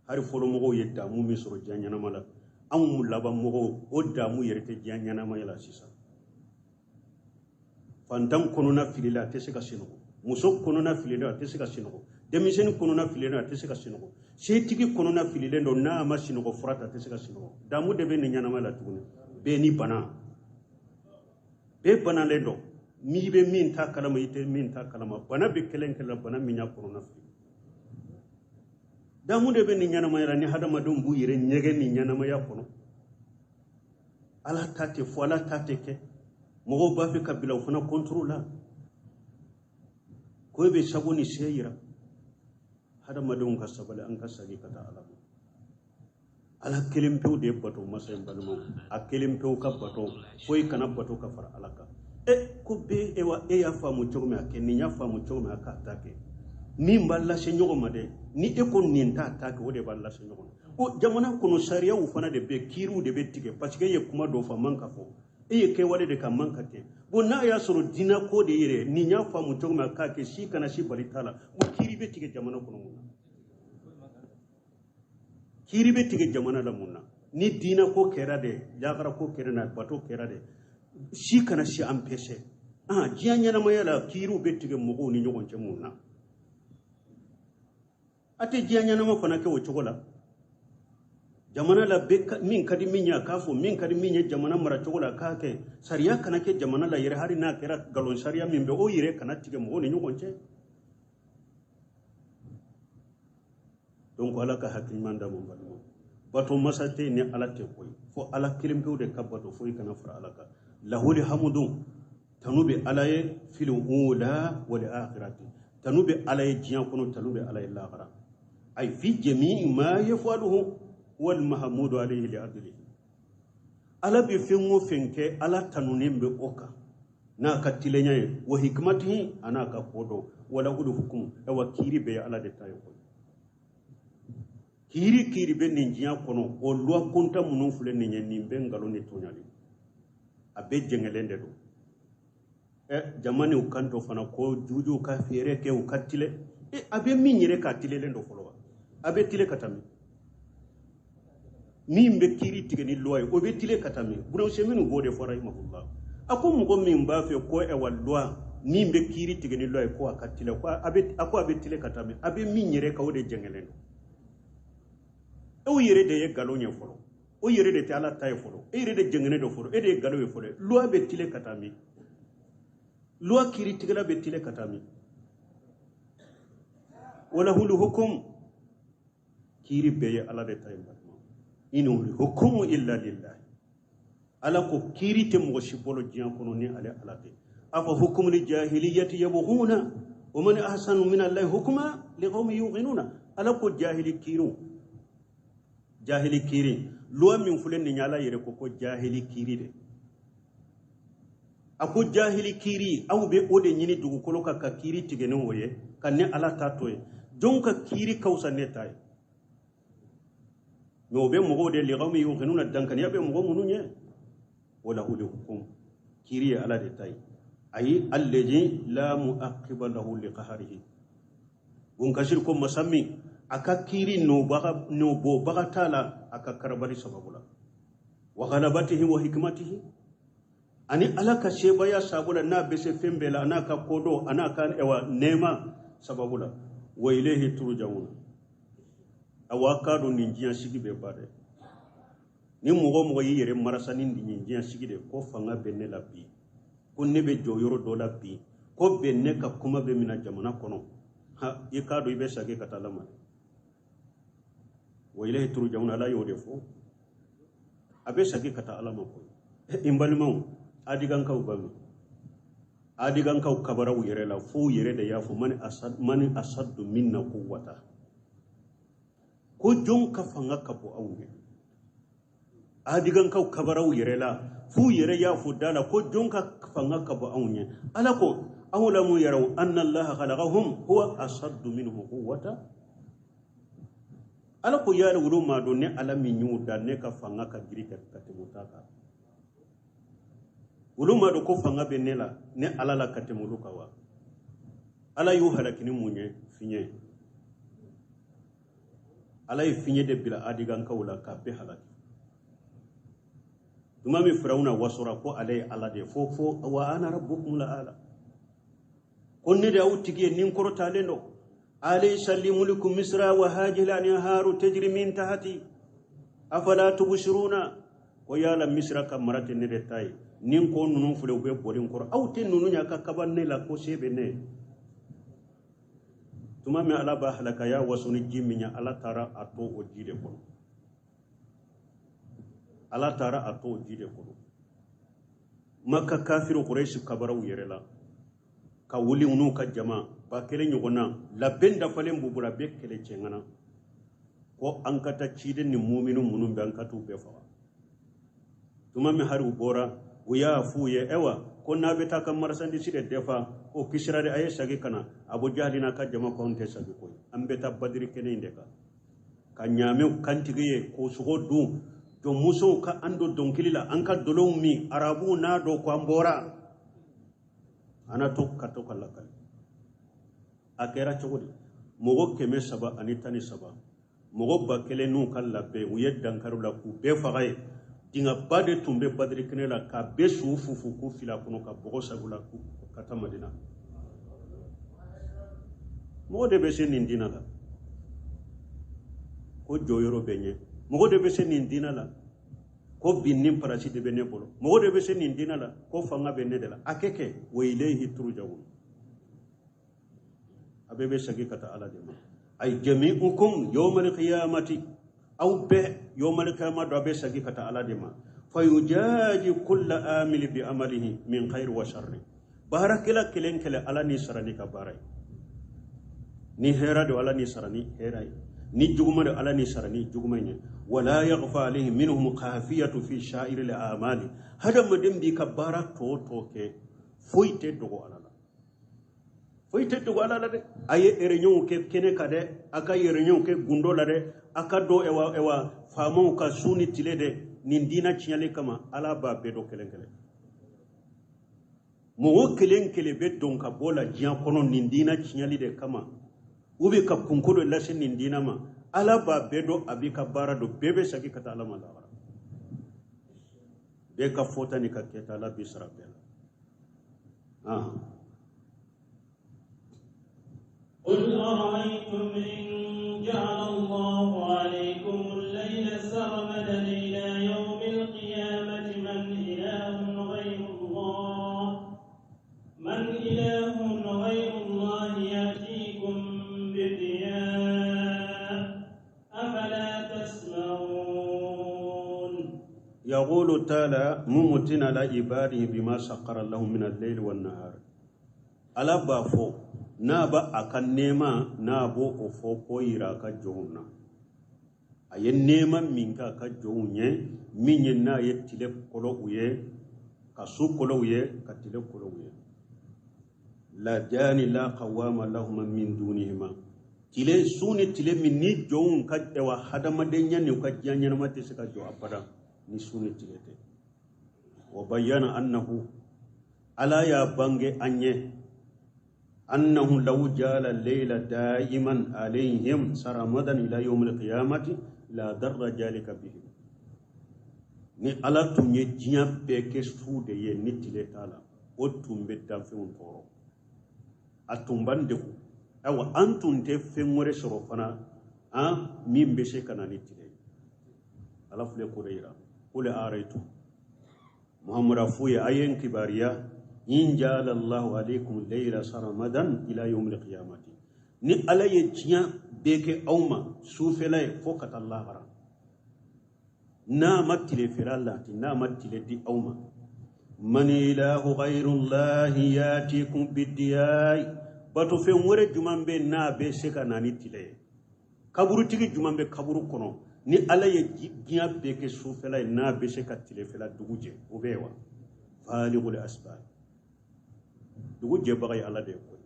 Speaker 2: Hali fɔlɔmɔgɔw ye damu min sɔrɔ diɲɛ ɲɛnama la, anw laban mɔgɔw o damu yɛrɛ tɛ diɲɛ ɲɛnamaya la sisan. Fantan kɔnɔna filila a tɛ se ka sunɔgɔ, muso kɔnɔna fililen a tɛ se ka sunɔgɔ, denmisɛnnin kɔnɔna fililen a tɛ se ka sunɔgɔ, setigi kɔnɔna fililen don n'a ma sunɔgɔ fura ta a tɛ se ka sunɔgɔ. Damu de bɛ nin ɲɛnamaya la tuguni. Bɛɛ ni bana, bɛɛ banalen don. N'i bɛ min ta kalama, i tɛ min ta kalama, bana bɛ kelen kelen la, bana min y'a kɔnɔna fili. Damu de bɛ nin ɲɛnamaya la ni hadamadenw b'u yɛrɛ ɲɛgɛn nin ɲɛnamaya kɔnɔ. Ala ta tɛ fɔ, Ala ta tɛ kɛ. Mɔgɔw b'a fɛ ka bila u fana kɔntoro la. Ko e bɛ sago ni se yira. Hadamadenw ka sabali, an ka segin ka taa Ala ma. Ala kelen pewu de ye bato masa in balimaw. A kelen pewu ka bato, foyi kana bato ka fara Ala kan. Ko bɛɛ e wa, e y'a faamu cogo min a kɛ, nin y'a faamu cogo min a k'a ta kɛ. Min b'a lase ɲɔgɔn ma dɛ, ni e ko nin t'a ta kɛ, o de b'a lase ɲɔgɔn ma. O jamana kɔnɔ sariyaw fana de bɛ, kiiriw de bɛ tigɛ, parce que e ye kuma dɔ fɔ a man ka fɔ, e ye kɛwale de ka man ka kɛ. Bon, n'a y'a sɔrɔ diinɛ ko de yɛrɛ nin y'a faamu cogo min a k'a kɛ, si kana si bali t'a la. Bon, kiiri bɛ tigɛ jamana kɔnɔ mun na? Kiiri bɛ tigɛ jamana la mun na? Ni diinɛ ko kɛra de, lagara ko kɛra na, bato kɛra de, si kana si empêcher. Diɲɛ ɲɛnamaya la kiiriw bɛ tigɛ mɔgɔw ni ɲɔgɔn cɛ mun na? A tɛ diɲɛ ɲɛnama fana kɛ o cogo la. Jamana la bɛ min ka di min ye a k'a fɔ, min ka di min ye jamana mara cogo la a k'a kɛ. Sariya kana kɛ jamana la yɛrɛ, hali n'a kɛra nkalon sariya min bɛ, o yɛrɛ kana tigɛ mɔgɔw ni ɲɔgɔn cɛ. Donc ala ka hakili ɲuman d'an ma balimaw. Bato masa tɛ yen ni ala tɛ koyi, fo ala kelen pewu de ka bato, foyi kana fara ala kan. Lahuli hamudu, tanu bɛ ala ye fil ula wal akhirati, tanu bɛ ala ye diɲɛ kɔnɔ, tanu bɛ ala ye lahara. Ay fi jami'i ma yafaluhu wal mahmudu alayhi li adlihi. Ala bɛ fɛn o fɛn kɛ, ala tanunen bɛ o kan n'a ka tilenya ye, wa hikmatihi, a n'a ka kodɔn, wala ulu hukumu, awa kiiri bɛɛ ye ala de ta ye koyi. Kiiri kiiri bɛ nin diɲɛ kɔnɔ, o loi kunta minnu filɛ nin ye, nin bɛ nkalon ni tɔɲɔli, a bɛɛ jɛngɛlen de don. Jama ni u kan to fana ko jujuw ka feere kɛ u ka tile. A bɛ min yɛrɛ k'a tilelen don fɔlɔ wa? A bɛ tile ka taa min? Min bɛ kiiri tigɛ ni loi ye, o bɛ tile ka taa min? Buranse minnu b'o de fɔra rahimahullah. A ko mɔgɔ min b'a fɛ ko ɛwa loi min bɛ kiiri tigɛ ni loi ye ko a ka tile, ko a bɛ, a ko a bɛ tile ka taa min? A bɛ min yɛrɛ kan o de jɛngɛlen don. E yɛrɛ de ye nkalon ye fɔlɔ, o yɛrɛ de tɛ ala ta ye fɔlɔ, e yɛrɛ de jɛngɛnen don fɔlɔ, e de ye nkalon ye fɔlɔ. Loi bɛ tile ka taa min? Loi kiiritigɛla bɛ tile ka taa min? Walahul hukum, kiiri bɛɛ ye ala de ta ye balima. Inul hukumu illa lillahi. Ala ko kiiri tɛ mɔgɔ si bolo diɲɛ kɔnɔ ni ale ala tɛ. Afa hukumul jahiliyyati yabghuna wa man ahsanu min allahi hukma liqaumin yuqinuna. Ala ko jahili kiiriw, jahili kiiri, loi min filɛ nin ye, ala yɛrɛ ko ko jahili kiiri de. A ko jahili kiiri, aw bɛ o de ɲini dugukolo kan ka kiiri tigɛ ni o ye, ka ne ala ta to ye. Jɔn ka kiiri ka fisa ne ta ye? Mais o bɛ mɔgɔw de liqaumin yuqinuna, dankaniya bɛ mɔgɔ minnu ye. Walahul hukum, kiiri ye ala de ta ye. Ayi alladhi la muaqiba lahu liqahrihi. Bun Kasir ko masa min a ka kiiri nɔbɔbaga t'a la a ka karabali sababu la, wa ghalabatihi wa hikmatihi, ani ala ka sebaya sababu la n'a bɛ se fɛn bɛɛ la, a n'a ka kodɔn, a n'a ka ɛwa nɛɛma sababu la. Wa ilayhi turja'una. Awa k'a dɔn nin diɲɛ sigi bɛ ban dɛ. Ni mɔgɔ o mɔgɔ y'i yɛrɛ marasa ni nin diɲɛ sigi de, ko fanga bɛ ne la bi, ko ne bɛ jɔ yɔrɔ dɔ la bi, ko bɛn ne ka kuma bɛ mina jamana kɔnɔ, ha, i k'a dɔn i bɛ segin ka taa ala ma dɛ. Wa ilayhi turja'una, ala y'o de fɔ, a bɛ segin ka taa ala ma koyi. N balimaw, adigankaw ba min, adigankaw kabaraw yɛrɛ la, fo u yɛrɛ de y'a fɔ mani asaddu minna quwwata, ko jɔn ka fanga ka bon aw ɲɛ. Adigankaw kabaraw yɛrɛ la, f'u yɛrɛ y'a fɔ da la ko jɔn ka fanga ka bon anw ɲɛ. Ala ko aw lamu yaraw anna allaha khalaqahum huwa asaddu minhum quwwata. Ala ko yala wolo ma dɔn ne ala min y'u da, ne ka fanga ka girin ka tɛmɛ u ta kan. Olu ma dɔn ko fanga bɛ ne la, ne ala la ka tɛmɛ olu kan wa? Ala y'u halaki ni mun ye? Fiɲɛ. Ala ye fiɲɛ de bila adigankaw la k'a bɛɛ halaki. Tuma min Firawuna wasora ko ale ye ala de ye, fo fo wa ana rabbukum la ala, ko ne de y'aw tigi ye, ni n kɔrɔtalen don. Alaysa li mulku misra wa hadhihi al-anharu tajri min tahti afala tubsiruna. Ko yala misra ka mara tɛ ne de ta ye, ni n ko ninnu filɛ u bɛ boli n kɔrɔ, aw tɛ ninnu ɲɛ ka kaba ne la ko se bɛ ne ye. Tuma min ala b'a halaka, y'a waso ni ji min ye, ala taara a to o ji de kɔnɔ. Ala taara a to o ji de kɔnɔ. Maka kafiru Quraysh kabaraw yɛrɛ la ka wuli n'u ka jama ba kelen ɲɔgɔn na, labɛn dafalen b'u bolo, a bɛ kɛlɛ cɛŋana ko an ka taa ciden ni muminu minnu bɛ, an ka t'u bɛɛ faga. Tuma min hali u bɔra, u y'a f'u ye, ayiwa ko n'a bɛ taa ka marchandise de dafa, o kisira de, a ye segin ka na. Abu Jahali n'a ka jama ko anw tɛ segin koyi, an bɛ taa Badiri kɛnɛ in de kan. Ka ɲaamɛw kantige ye k'o sogo dun, jɔnmusow ka an don dɔnkili la, an ka dolow min, arabuw n'a dɔn ko an bɔra, an na to ka to ka lakali. A kɛra cogo di? Mɔgɔ 313, mɔgɔ 1000 n'u ka labɛn, u ye dankari la k'u bɛɛ faga ye. Dingɛba de tun bɛ Badiri kɛnɛ la k'a bɛɛ su fufu k'u fili a kɔnɔ ka bɔgɔ sagu la ka taa Madina. Mɔgɔ de bɛ se nin diinɛ la ko jɔyɔrɔ bɛ ɲɛ, mɔgɔ de bɛ se nin diinɛ la ko bin ni parasi de bɛ ne bolo, mɔgɔ de bɛ se nin diinɛ la ko fanga bɛ ne de la. A kɛ kɛ wa ilayhi turja'un, a bɛɛ bɛ segin ka taa Ala de ma. Ay jami'ukum yawmal qiyamati, aw bɛɛ yawmal qiyama dɔ a bɛ segin ka taa Ala de ma. Fayujaji kulla amili bi amalihi min khairi wa sharri, baarakɛla kelen kelen Ala ni sara ni ka baara ye. Ni hɛrɛ don Ala ni sara ni hɛrɛ ye, ni juguman don Ala ni sara ni juguman ye. Wala yaghfa alayhi minhum khafiyatu fi sha'iri al-amali, hadamaden b'i ka baara tɔ tɔ kɛ, foyi tɛ dogo Ala la, foyi tɛ dogo Ala la dɛ. A ye réunion kɛ kɛnɛ kan dɛ, a ka réunion kɛ gundo la dɛ, a ka dɔ ewa ewa faamaw ka su ni tile dɛ, nin diinɛ tiɲɛli kama Ala b'a bɛɛ dɔn kelen kelen. Mɔgɔ kelen kelen bɛ don ka bɔ la diɲɛ kɔnɔ nin diinɛ tiɲɛli de kama, u bɛ ka kunko dɔ lase nin diinɛ ma, Ala b'a bɛɛ dɔn, a b'i ka baara dɔn, bɛɛ bɛ segin ka taa Ala ma lahara. Bɛɛ ka fɔta ni ka kɛta Ala b'i sara bɛɛ la.
Speaker 1: قل أرأيتم إن جعل الله عليكم الليل سرمدا إلى يوم القيامة من إله غير الله من إله غير الله يأتيكم بضياء أفلا تسمعون.
Speaker 2: يقول تعالى ممتنا لعباده بما سخر لهم من الليل والنهار. Ala b'a fɔ n'a ba a ka nɛɛma n'a b'o o fɔ k'o yira a ka jɔnw na. A ye nɛɛma min k'a ka jɔnw ye, min ye n'a ye tile kɔlɔ u ye, ka su kɔlɔ u ye, ka tile kɔlɔ u ye. Lajani la qawama lahuma min dunihima. Tile su ni tile min ni jɔnw ka ɛwa hadamadenya ni u ka diɲɛ ɲɛnama tɛ se ka jɔ abada ni su ni tile tɛ. Wa bayyana annahu, Ala y'a bange an ye, أنه لو جعل الليل دائما عليهم سرمدا إلى يوم القيامة لا ضر ذلك بهم. Ni Ala tun ye diɲɛ bɛɛ kɛ su de ye ni tile t'a la, o tun bɛ danfɛnw tɔɔrɔ, a tun b'an degun. Ayiwa, an tun tɛ fɛn wɛrɛ sɔrɔ fana an min bɛ se ka na ni tile ye. Ala filɛ k'o de yira. Qul araytum, Muhammadu f'u ye a ye n kibaruya, in ja'ala Allahu alaykum layla saramadan ila yawmil qiyamati, ni Ala ye diɲɛ bɛɛ kɛ aw ma sufɛla ye fo ka taa lahara, n'a ma tilefɛla lati, n'a ma tile di aw ma, man ilahu ghayrullahi yatikum bidiyai, batofɛn wɛrɛ jumɛn bɛ n'a bɛ se ka na ni tile ye? Kaburutigi jumɛn bɛ kaburu kɔnɔ ni Ala ye diɲɛ bɛɛ kɛ sufɛla ye n'a bɛ se ka tilefɛla dugu jɛ? O bɛ yen wa? Falighul asbab, dugu jɛbaga ye Ala de ye koyi.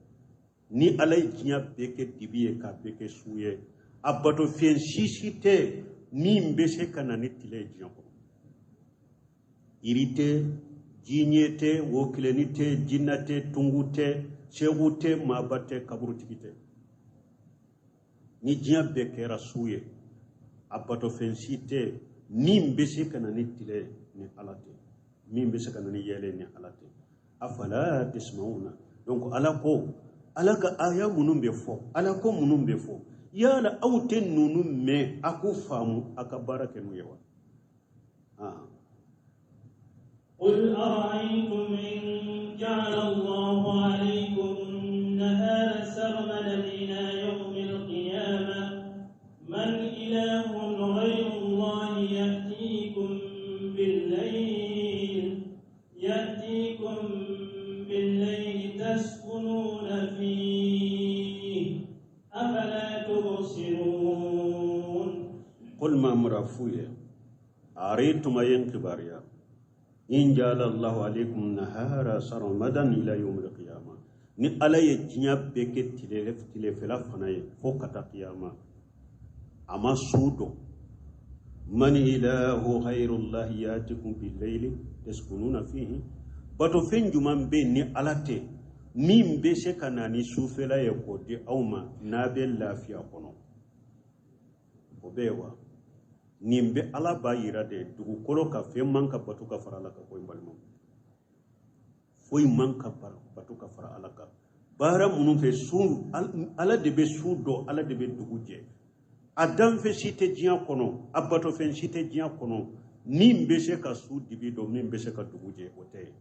Speaker 2: Ni Ala ye diɲɛ bɛɛ kɛ dibi ye k'a bɛɛ kɛ su ye, a batofɛn si si tɛ min bɛ se ka na ni tile ye diɲɛ kɔnɔ. Yiri tɛ, jiɲɛ tɛ, wokilenni tɛ, jinɛ tɛ, tungu tɛ, segu tɛ, maaba tɛ, kaburutigi tɛ. Ni diɲɛ bɛɛ kɛra su ye, a batofɛn si tɛ min bɛ se ka na ni tile ye ni Ala tɛ, min bɛ se ka na ni yɛlɛ ni Ala tɛ. Afala tasma'una. Donc Ala ko, Ala ka aya minnu bɛ fɔ, Ala ko minnu bɛ fɔ, yala aw tɛ ninnu mɛn a k'u faamu a ka baara kɛ n'u ye wa?
Speaker 1: قل أرأيتم إن جعل الله عليكم النهار سرمدا إلى يوم القيامة من إله غير الله يأتيكم بالليل يأتيكم بالليل تسكنون فيه أفلا تبصرون.
Speaker 2: قل ما مرافوية أريتم أين كباريا إن جعل الله عليكم النهار سرمدا إلى يوم القيامة، ni Ala ye diɲɛ bɛɛ kɛ tilefɛla fana ye fo ka taa kiyama. A ma su dɔn. Man ilahu ghayrullahi yatikum billayli taskununa fihi. Batofɛn jumɛn bɛ yen ni Ala tɛ, min bɛ se ka na ni sufɛla ye k'o di aw ma n'a bɛ lafiya kɔnɔ? O bɛ yen wa? Nin bɛ Ala b'a yira de dugukolo kan, fɛn man ka bato ka fara Ala kan koyi, n balimaw. Foyi man ka bato ka fara Ala kan. Baara minnu fɛ, su, Ala de bɛ su dɔn, Ala de bɛ dugu jɛ. A danfɛn si tɛ diɲɛ kɔnɔ, a batofɛn si tɛ diɲɛ kɔnɔ min bɛ se ka su dibi dɔn, min bɛ se ka dugu jɛ, o tɛ yen.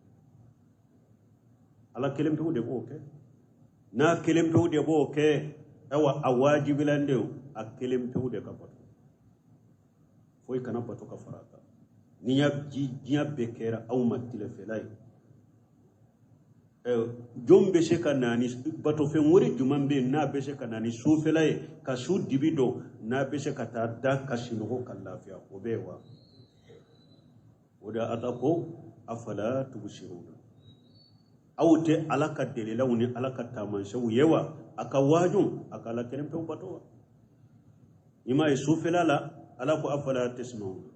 Speaker 2: Ala kelen pewu de b'o kɛ. N'a kelen pewu de b'o kɛ, ayiwa, a wajibilen de a kelen pewu de ka bato. Foyi kana bato ka fara a kan. Ni y'a diɲɛ bɛɛ kɛra aw ma tilefɛla ye, jɔn bɛ se ka na ni batofɛn wɛrɛ jumɛn bɛ yen n'a bɛ se ka na ni sufɛla ye ka su dibi dɔn, n'a bɛ se ka taa da ka sinɔgɔ ka lafiya, o bɛ yen wa? O de Ala ko afala tubsiruna, aw tɛ Ala ka delilaw ni Ala ka taamasiyɛnw ye wa? A ka waaju, a ka Ala kelen pewu bato wa? I m'a ye sufɛla la, Ala ko afala tasmauna,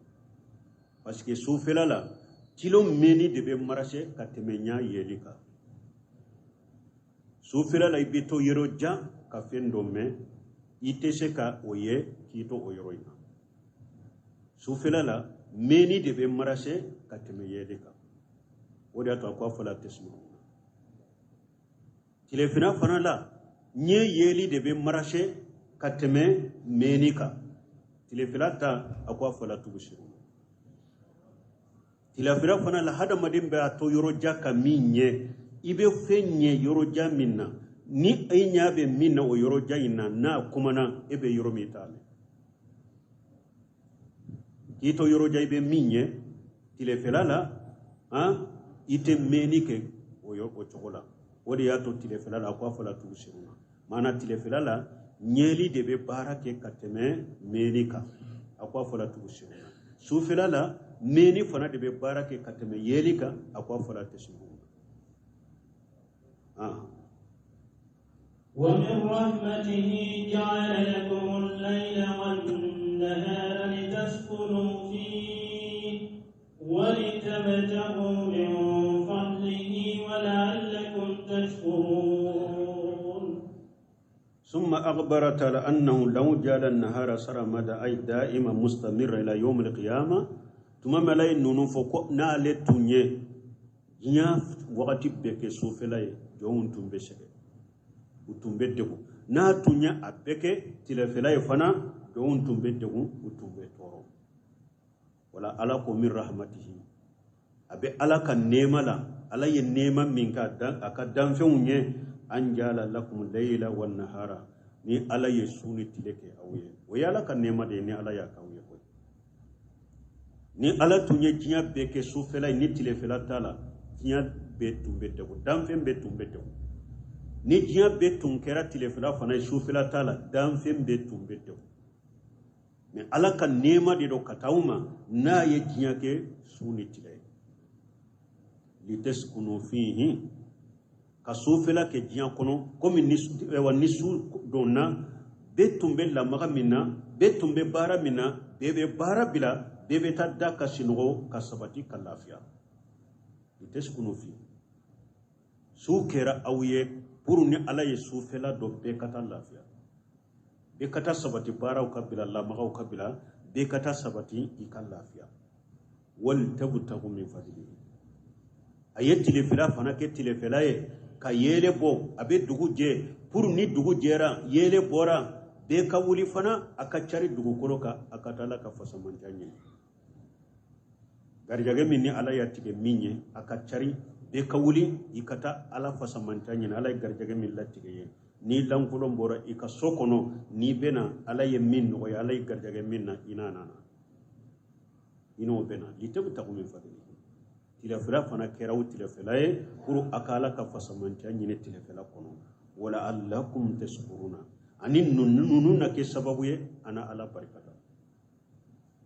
Speaker 2: parce que sufɛla la tilo mɛnni de bɛ marase ka tɛmɛ ɲa yeli kan. Sufɛla la i bɛ to yɔrɔ jan ka fɛn dɔ mɛn, i tɛ se ka o ye k'i to o yɔrɔ in na. Sufɛla la mɛnni de bɛ marase ka tɛmɛ yeli kan. O de y'a to a ko afala tasmauna. Tilefina fana la, ɲɛ yeli de bɛ marase ka tɛmɛ mɛnni kan. Tilefila ta, a ko afala tubsiruna. Tilefila fana la, hadamaden bɛ a to yɔrɔ jan ka min ɲɛ, i bɛ fɛn ɲɛ yɔrɔ jan min na, ni e ɲɛ bɛ min na o yɔrɔ jan in na, n'a kumana, e bɛ yɔrɔ min t'a mɛn. K'i to yɔrɔ jan i bɛ min ɲɛ tilefɛla la, i tɛ mɛnni kɛ o cogo la. O de y'a to tilefɛla la a ko afala tubsiruna. Maana tilefɛla la ɲɛli de bɛ baara kɛ ka tɛmɛ mɛnni kan, a ko afala tubsiruna. Sufɛla la mɛnni fana de bɛ baara kɛ ka tɛmɛ yeli kan, a ko afala tasmauna.
Speaker 1: ومن رحمته جعل لكم الليل والنهار لتسكنوا فيه ولتبتغوا من فضله ولعلكم تشكرون.
Speaker 2: ثم أخبر تعالى أنه لو جعل النهار سرمدا أي دائما مستمر إلى يوم القيامة. ثم ملاي نونو فوق نالي تونيه diɲɛ wagati bɛɛ kɛ sufɛla ye, jɔnw tun bɛ sɛgɛn, u tun bɛ degun. N'a tun ye a bɛɛ kɛ tilefɛla ye fana, jɔnw tun bɛ degun, u tun bɛ tɔɔrɔ. Wala Ala ko min rahmatihi, a bɛ Ala ka nɛɛma la, Ala ye nɛɛma min kɛ a ka danfɛnw ye, an jala lakum layla wan nahara, ni Ala ye su ni tile kɛ aw ye, o ye Ala ka nɛɛma de ye, ni Ala y'a k'aw ye koyi. Ni Ala tun ye diɲɛ bɛɛ kɛ sufɛla ye ni tilefɛla t'a la, diɲɛ bɛɛ tun bɛ degun, danfɛn bɛɛ tun bɛ degun. Ni diɲɛ bɛɛ tun kɛra tilefɛla fana ye, sufɛla t'a la, danfɛn bɛɛ tun bɛ degun. Mais Ala ka nɛɛma de don ka taa aw ma n'a ye diɲɛ kɛ su ni tile ye. Litaskunu fihi, ka sufɛla kɛ diɲɛ kɔnɔ, komi ni su donna, bɛɛ tun bɛ lamaga min na, bɛɛ tun bɛ baara min na, bɛɛ bɛ baara bila, bɛɛ bɛ taa da ka sinɔgɔ ka sabati ka lafiya. Litaskunu fihi, su kɛra aw ye pour ni Ala ye sufɛla dɔ, bɛɛ ka taa lafiya, bɛɛ ka taa sabati baaraw ka bila, lamagaw ka bila, bɛɛ ka taa sabati i ka lafiya. Wal tabtagu min fadlihi, a ye tilefɛla fana kɛ tilefɛla ye ka yeelen bɔ, a bɛ dugu jɛ pour ni dugu jɛra, yeelen bɔra, bɛɛ ka wuli fana a ka cari dugukolo kan, a ka taa Ala ka fasamandiya ɲini. Garijɛgɛ min ni Ala y'a tigɛ min ye, a ka cari, bɛɛ ka wuli i ka taa Ala fasamandiya ɲini. Ala ye garijɛgɛ min latigɛ ye, ni lankolon bɔra i ka so kɔnɔ, n'i bɛna Ala ye min nɔgɔya, Ala ye garijɛgɛ min na, i n'a nana, i n'o bɛna. Litabtagu min fadlihi, tilefɛla fana kɛra o tilefɛla ye pour a ka Ala ka fasamandiya ɲini tilefɛla kɔnɔ. Wala allakum tashkuruna, ani ninnu na kɛ sababu ye ana Ala barikada,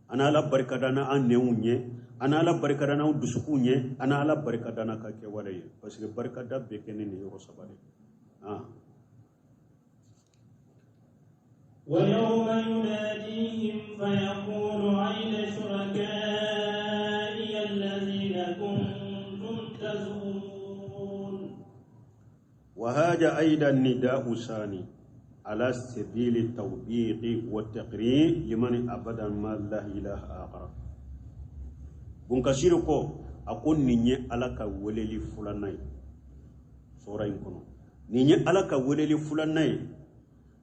Speaker 2: ana Ala barikada na an nɛnw ye, ana Ala barikada n'anw dusukunw ye, ana Ala barikada n'a ka kɛwale ye, parce que barikada bɛ kɛ ni nin yɔrɔ saba de ye.
Speaker 1: ويوم يناديهم فيقول أين شركائي الذين كنتم تزعمون.
Speaker 2: وهذا أيضا نداء ثاني على سبيل التوبيخ والتقرير لمن عبد مع الله إله آخر. Bunkasiru ko a ko nin ye Ala ka weleli filanan ye sura in kɔnɔ. Nin ye Ala ka weleli filanan ye,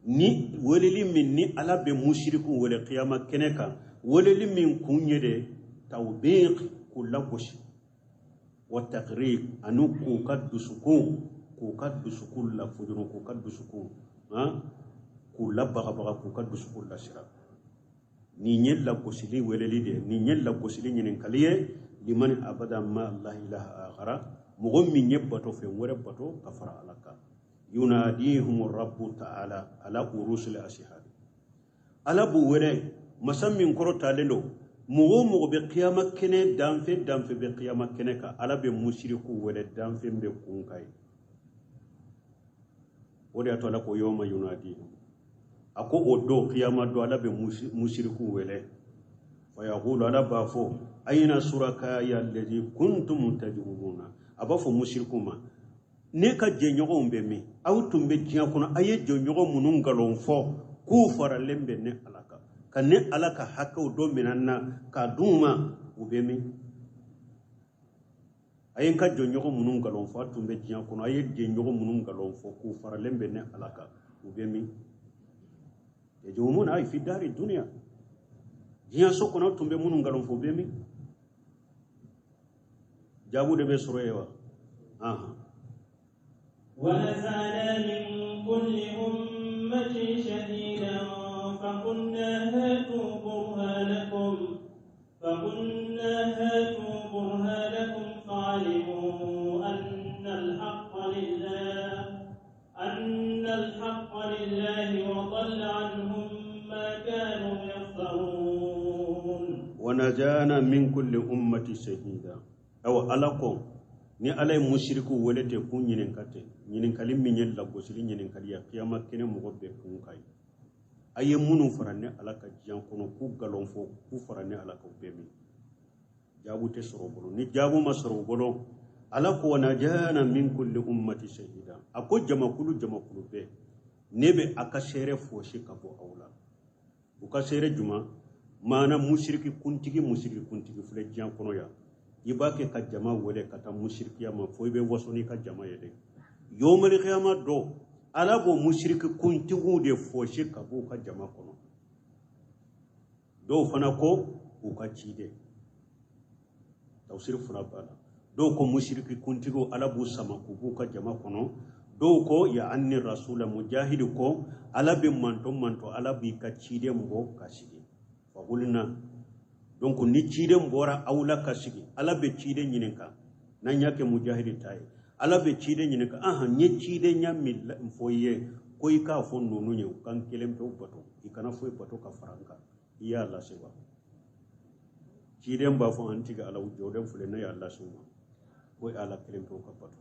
Speaker 2: ni weleli min ni Ala bɛ musiriku wele kiyama kɛnɛ kan, weleli min kun ye de tawbiq, k'u lagosi, wa taqrib, ani k'u ka dusukun, k'u ka dusukun lafujuru, k'u ka dusukun k'u labagabaga, k'u ka dusukun lasira. Nin ye lagosili weleli de ye, nin ye lagosili ɲininkali ye. Liman abada ma la ilaha akhara, mɔgɔ min ye bato fɛn wɛrɛ bato ka fara Ala kan. Yunadihum rabbu ta'ala ala urusul ashab. Ala b'u wele, masa min kɔrɔtalen don, mɔgɔ o mɔgɔ bɛ kiyama kɛnɛ danfɛn danfɛn bɛ kiyama kɛnɛ kan, Ala bɛ musiriku wele danfɛn bɛ kun kan ye. O de y'a to Ala ko yawma yunadihum, a ko o don kiyama don Ala bɛ musiriku wele. Fayaqulu, Ala b'a fɔ ayna surakaya alladhi kuntum taj'umuna. A b'a fɔ musiriku ma, ne ka jɛɲɔgɔnw bɛ min? Aw tun bɛ diɲɛ kɔnɔ, a ye jɛɲɔgɔn minnu nkalon fɔ k'u faralen bɛ ne Ala kan, ka ne Ala ka hakɛw dɔ minɛ n na k'a d'u ma, u bɛ min? A ye n ka jɛɲɔgɔn minnu nkalon fɔ, a tun bɛ diɲɛ kɔnɔ, a ye jɛɲɔgɔn minnu nkalon fɔ k'u faralen bɛ ne Ala kan, u bɛ min? Yajumuna ay fi dari dunya, diɲɛ so kɔnɔ tun bɛ minnu nkalon fɔ, u bɛ min? Jaabu de bɛ sɔrɔ yen wa?
Speaker 1: ونزعنا من كل أمة شهيدا فقلنا هاتوا برهانكم فعلموا أن الحق لله وضل عنهم ما كانوا يفترون.
Speaker 2: ونجانا من كل أمة شهيدا. أو ألقوا ni Ala ye musiriku wele ten k'u ɲininka ten, ɲininkali min ye lagosili ɲininkali ye kiyama kɛnɛ mɔgɔ bɛɛ kun ka ye. A ye minnu fara ne Ala ka diɲɛ kɔnɔ k'u nkalon fɔ, k'u fara ne Ala ka, u bɛɛ min? Jaabu tɛ sɔrɔ u bolo. Ni jaabu ma sɔrɔ u bolo, Ala ko wanajana min kulli ummati shahida, a ko jamakulu jamakulu bɛɛ ne bɛ a ka seere fɔsi ka bɔ aw la. U ka seere juma maana musiriki kuntigi, musiriki kuntigi filɛ diɲɛ kɔnɔ yan, i b'a kɛ ka jama wele ka taa musirikiya ma fo i bɛ waso n'i ka jama ye dɛ. Yawmal qiyama dɔ Ala b'o musiriki kuntigiw de fɔsi ka bɔ u ka jama kɔnɔ. Dɔw fana ko u ka ciden, tafsiri fila b'a la. Dɔw ko musiriki kuntigiw Ala b'u sama k'u b'u ka jama kɔnɔ. Dɔw ko ya anni rasula, mujahidi ko Ala bɛ mantɔ mantɔ, Ala b'i ka ciden bɔ ka sigi. Faqulna, donc ni ciden bɔra aw la ka sigi, Ala bɛ ciden ɲininka. N'an y'a kɛ mujahidi ta ye, Ala bɛ ciden ɲininka, ahan, n ye cidenya min fɔ i ye ko i k'a fɔ ninnu ye, u kan kelen pewu bato, i kana foyi bato ka fara n kan, i y'a lase wa? Ciden b'a fɔ an tigi Ala, u jɔlen filɛ, ne y'a lase u ma ko Ala kelen pewu ka bato.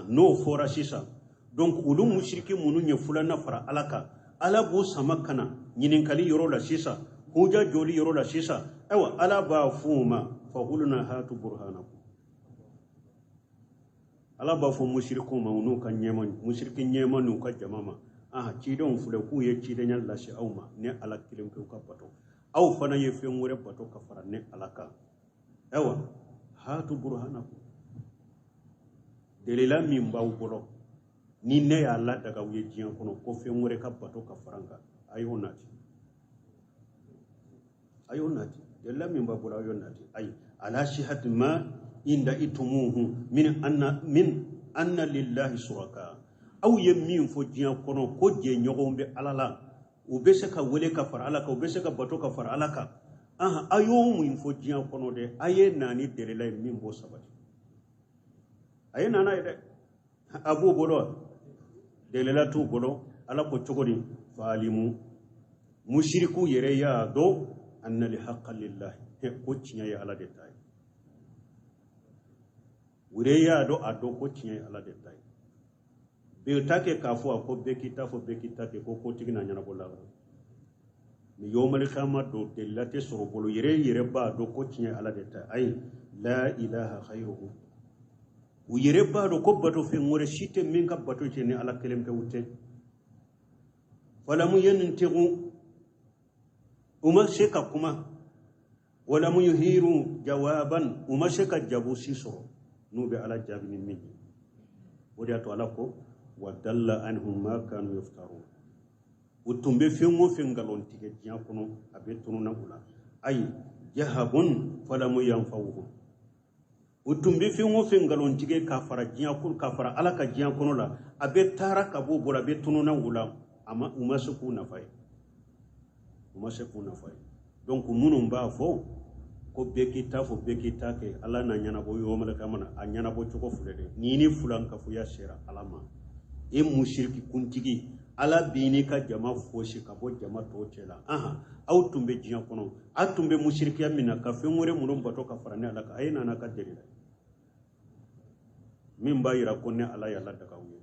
Speaker 2: N'o fɔra sisan, donc olu musiriki minnu ye filanan fara Ala kan, Ala b'u sama ka na ɲininkali yɔrɔ la sisan, huja joli yɔrɔ la sisan. Ayiwa, Ala b'a f'u ma faqulna hatu burhanakum. Ala b'a fɔ musirikiw ma, u n'u ka ɲɛma, musiriki ɲɛma n'u ka jama ma, cidenw filɛ k'u ye cidenya lase aw ma, ne Ala kelen pewu ka bato, aw fana ye fɛn wɛrɛ bato ka fara ne Ala kan. Ayiwa, hatu burhanakum, delila min b'aw bolo ni ne y'a ladaga aw ye diɲɛ kɔnɔ ko fɛn wɛrɛ ka bato ka fara n kan, a y'o nati, a y'o nati. Delila min b'a bolo, a y'o nati. Ayi, ala sihati ma inda itumuhu min anna lillahi suraka. Aw ye min fɔ diɲɛ kɔnɔ ko jɛɲɔgɔnw bɛ Ala la, u bɛ se ka wele ka fara Ala kan, u bɛ se ka bato ka fara Ala kan. A y'o min fɔ diɲɛ kɔnɔ dɛ, a ye na ni delila ye min b'o sabati. A ye na n'a ye dɛ, a b'o bolo wa? Delila t'u bolo. Ala ko cogo di? Faalimu, musiriku yɛrɛ y'a dɔn anna lihaqqa lillahi, ko tiɲɛ ye Ala de ta ye. U yɛrɛ y'a dɔn, a dɔn ko tiɲɛ ye Ala de ta ye. Bɛɛ ta kɛ k'a fɔ a ko bɛɛ k'i ta fɔ, bɛɛ k'i ta kɛ, ko kotigi na ɲɛnabɔ la. Mais yawmal qiyamah do delila tɛ sɔrɔ bolo yɛrɛ yɛrɛ b'a dɔn ko tiɲɛ Ala de ta ayi la ilaha khayruhu u yɛrɛ b'a dɔn ko bato fɛn wɛrɛ si tɛ min ka bato cɛ ni Ala kelen pewu tɛ. Falamu yantiqu u ma se ka kuma, walamu yuhiru jawaban u ma se ka jabu si sɔrɔ n'u bɛ Ala jaabi ni min ye. O de y'a to Ala ko wa dalla anhum ma kanu yaftarun. U tun bɛ fɛn o fɛn nkalon tigɛ diɲɛ kɔnɔ a bɛ tununa u la. Ayi jahabun falamu yanfa'uhum. U tun bɛ fɛn o fɛn nkalon tigɛ ka fara diɲɛ kɔnɔ, ka fara Ala ka diɲɛ kɔnɔ la, a bɛ taara ka bɔ u bolo, a bɛ tununa u la, a ma, u ma se k'u nafa ye, u ma se k'u nafa ye. Donc minnu b'a fɔ ko bɛɛ k'i ta fɔ, bɛɛ k'i ta kɛ, Ala n'a ɲɛnabɔ yɔrɔ kama na, a ɲɛnabɔ cogo filɛ dɛ. Ni ni fulankafoya sera Ala ma, e musiriki kuntigi, Ala b'i n'i ka jama fosi ka bɔ jama tɔw cɛ la. Ahan, aw tun bɛ diɲɛ kɔnɔ, aw tun bɛ musirikiya min na ka fɛn wɛrɛ minnu bato ka fara ne Ala kan, a ye nana ka delila min b'a yira ko ne Ala y'ala daga aw ye.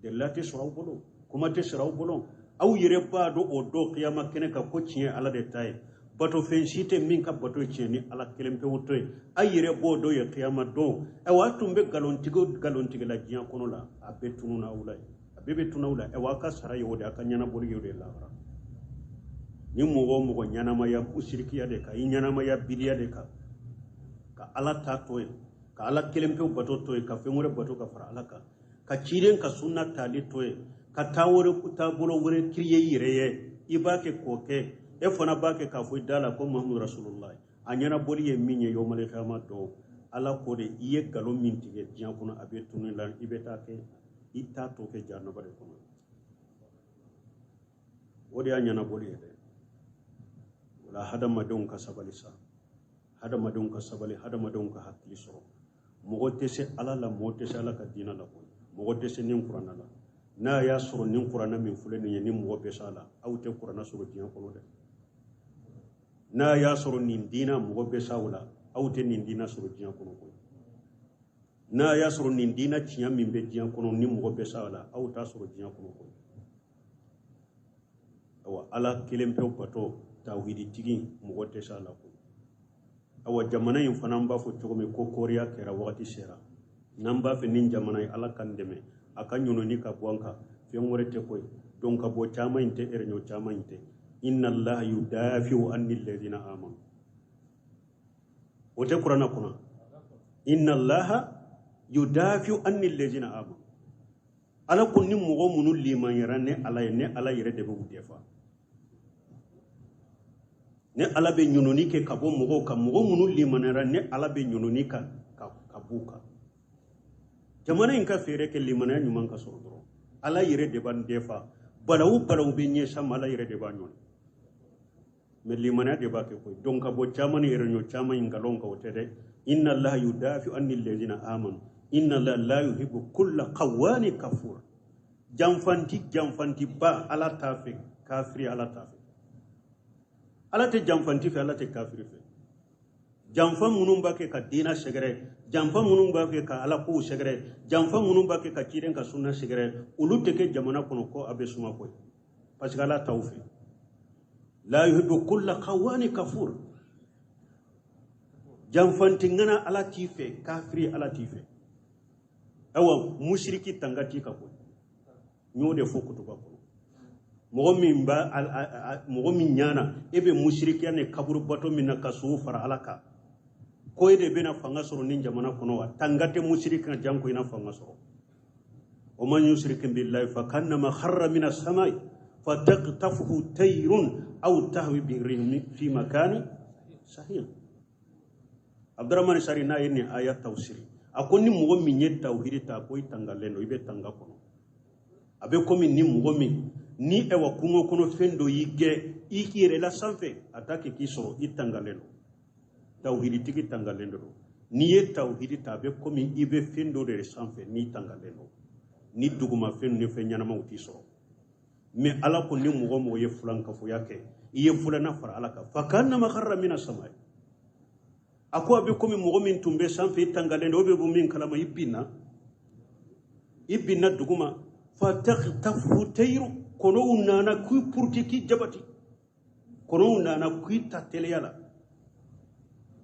Speaker 2: Delila tɛ sɔrɔ aw bolo, kuma tɛ sɔrɔ aw bolo. Aw yɛrɛ b'a dɔn o don kiyama kɛnɛ kan ko tiɲɛ Ala de ta ye. Bato fɛn si tɛ min ka bato tiɲɛ ni Ala kelen pewu to ye. Aw yɛrɛ b'o dɔn ye kiyama don. Ayiwa, aw tun bɛ nkalontigɛ o nkalontigɛ la diɲɛ kɔnɔ la, a bɛɛ tununa aw la ye, a bɛɛ bɛ tunu aw la. Ayiwa, aw ka sara ye o de ye, aw ka ɲɛnabɔli ye o de ye lahara. Ni mɔgɔ o mɔgɔ ɲɛnamaya musirikiya de kan, i ɲɛnamaya bidiya de kan, ka Ala ta to yen, ka Ala kelen pewu bato to yen, ka fɛn wɛrɛ bato ka fara Ala kan, ka ciden ka sunna tali to yen, ka taa wɛrɛ taabolo wɛrɛ kiriye i yɛrɛ ye, i b'a kɛ k'o kɛ, e fana b'a kɛ k'a fɔ i da la ko Muhammadu Rasulullah. A ɲɛnabɔli ye min ye yawmal qiyamah don, Ala ko de i ye nkalon min tigɛ diɲɛ kɔnɔ, a bɛ tunu i la, i bɛ taa kɛ, i t'a tɔ kɛ jahanama de kɔnɔ. O de y'a ɲɛnabɔli ye dɛ. O la hadamadenw ka sabali sa, hadamadenw ka sabali, hadamadenw ka hakili sɔrɔ. Mɔgɔ tɛ se Ala la, mɔgɔ tɛ se Ala ka diinɛ la koyi, mɔgɔ tɛ se nin kuranna la. N'a y'a sɔrɔ nin kuranna min filɛ nin ye, ni mɔgɔ bɛ s'a la, aw tɛ kuranna sɔrɔ diɲɛ kɔnɔ dɛ. N'a y'a sɔrɔ nin diinɛ mɔgɔ bɛ s'a la, aw tɛ nin diinɛ sɔrɔ diɲɛ kɔnɔ koyi. N'a y'a sɔrɔ nin diinɛ tiɲɛ min bɛ diɲɛ kɔnɔ, ni mɔgɔ bɛ s'a la, aw t'a sɔrɔ diɲɛ kɔnɔ koyi. Awa, Ala kelen pewu bato, tawhiditigi, mɔgɔ tɛ s'a la koyi. Awa, jamana in fana an b'a fɔ cogo min ko koriya kɛra, wagati sera. N'an b'a fɛ nin jamana ye, Ala k'an dɛmɛ, a ka ɲɔnɔni ka bɔ an kan, fɛn wɛrɛ tɛ koyi. Donc ka bɔ caman in tɛ, ɛrɛɲɔ caman in tɛ. Inna Allaha yudafi'u anil ladina amanu. O tɛ kuranna kɔnɔ. Inna Allaha yudafi'u anil ladina amanu. Ala ko ni mɔgɔ minnu limaniyara ne Ala ye, ne Ala yɛrɛ de bɛ u defa. Ne Ala bɛ ɲɔnɔni kɛ ka bɔ mɔgɔw kan, mɔgɔ minnu limaniyara ne Ala bɛ ɲɔnɔni ka b'u kan. Jamana in ka feere kɛ limaniya ɲuman ka sɔrɔ dɔrɔn. Ala yɛrɛ de b'an defa. Balawu balawu bɛ ɲɛsin ma, Ala yɛrɛ de b'a ɲɔni. Mais limaniya de b'a kɛ koyi. Donc ka bɔ caman ni yɛrɛ ɲɔ caman in nkalon kan, o tɛ dɛ. Inna Allaha yudafi'u anil ladina amanu. Inna Allaha la yuhibbu kulla qawwani kafur. Janfanti janfanti ba Ala t'a fɛ, kafiri Ala t'a fɛ. Ala tɛ janfanti fɛ, Ala tɛ kafiri fɛ. Janfa minnu b'a kɛ ka diinɛ sɛgɛrɛ, janfa minnu b'a kɛ ka Ala kow sɛgɛrɛ, janfa minnu b'a kɛ ka ciden ka sunna sɛgɛrɛ, olu tɛ kɛ jamana kɔnɔ ko a bɛ suma koyi. Parce que Ala t'aw fɛ. La yuhibbu kulla qawwani kafur. Janfanti ŋana Ala t'i fɛ, kafiri Ala t'i fɛ. Awa, musiriki tanga t'i kan koyi. N y'o de fɔ kutuba kɔnɔ. Mɔgɔ min b'a, mɔgɔ min ɲana, e bɛ musirikiya ni kaburu bato min na ka sow fara Ala kan, ko e de bɛna fanga sɔrɔ nin jamana kɔnɔ wa? Tanga tɛ musiriki kan janko i na fanga sɔrɔ. Wa man yushrik billahi fa kannama kharra mina samai fa taqtafuhu tayrun aw tahwi bi rihin fi makani sahih. Abdurrahman Sari n'a ye nin aya tafsiri, a ko ni mɔgɔ min ye tawhidi ta, ko i tangalen don, i bɛ tanga kɔnɔ. A bɛ komi ni mɔgɔ min ni ɛwa kungo kɔnɔ fɛn dɔ y'i gɛn, i k'i yɛrɛ la sanfɛ, a t'a kɛ k'i sɔrɔ, i tangalen don. Tawhiditigi tangalen don. N'i ye tawhidi ta, a bɛ komi i bɛ fɛn dɔ de sanfɛ n'i tangalen don. Ni dugumafɛn ni fɛn ɲɛnamaw t'i sɔrɔ. Mais Ala ko ni mɔgɔ mɔgɔ ye fulankafoya kɛ, i ye fulanna fara Ala kan, fa kannama kharra mina samai. A ko a bɛ komi mɔgɔ min tun bɛ sanfɛ, i tangalen don, o bɛ bɔ min kalama, i binna. I binna duguma. Fa taqtafu tayru, kɔnɔw nana k'i puruti k'i jabati. Kɔnɔw nana k'i ta teliya la,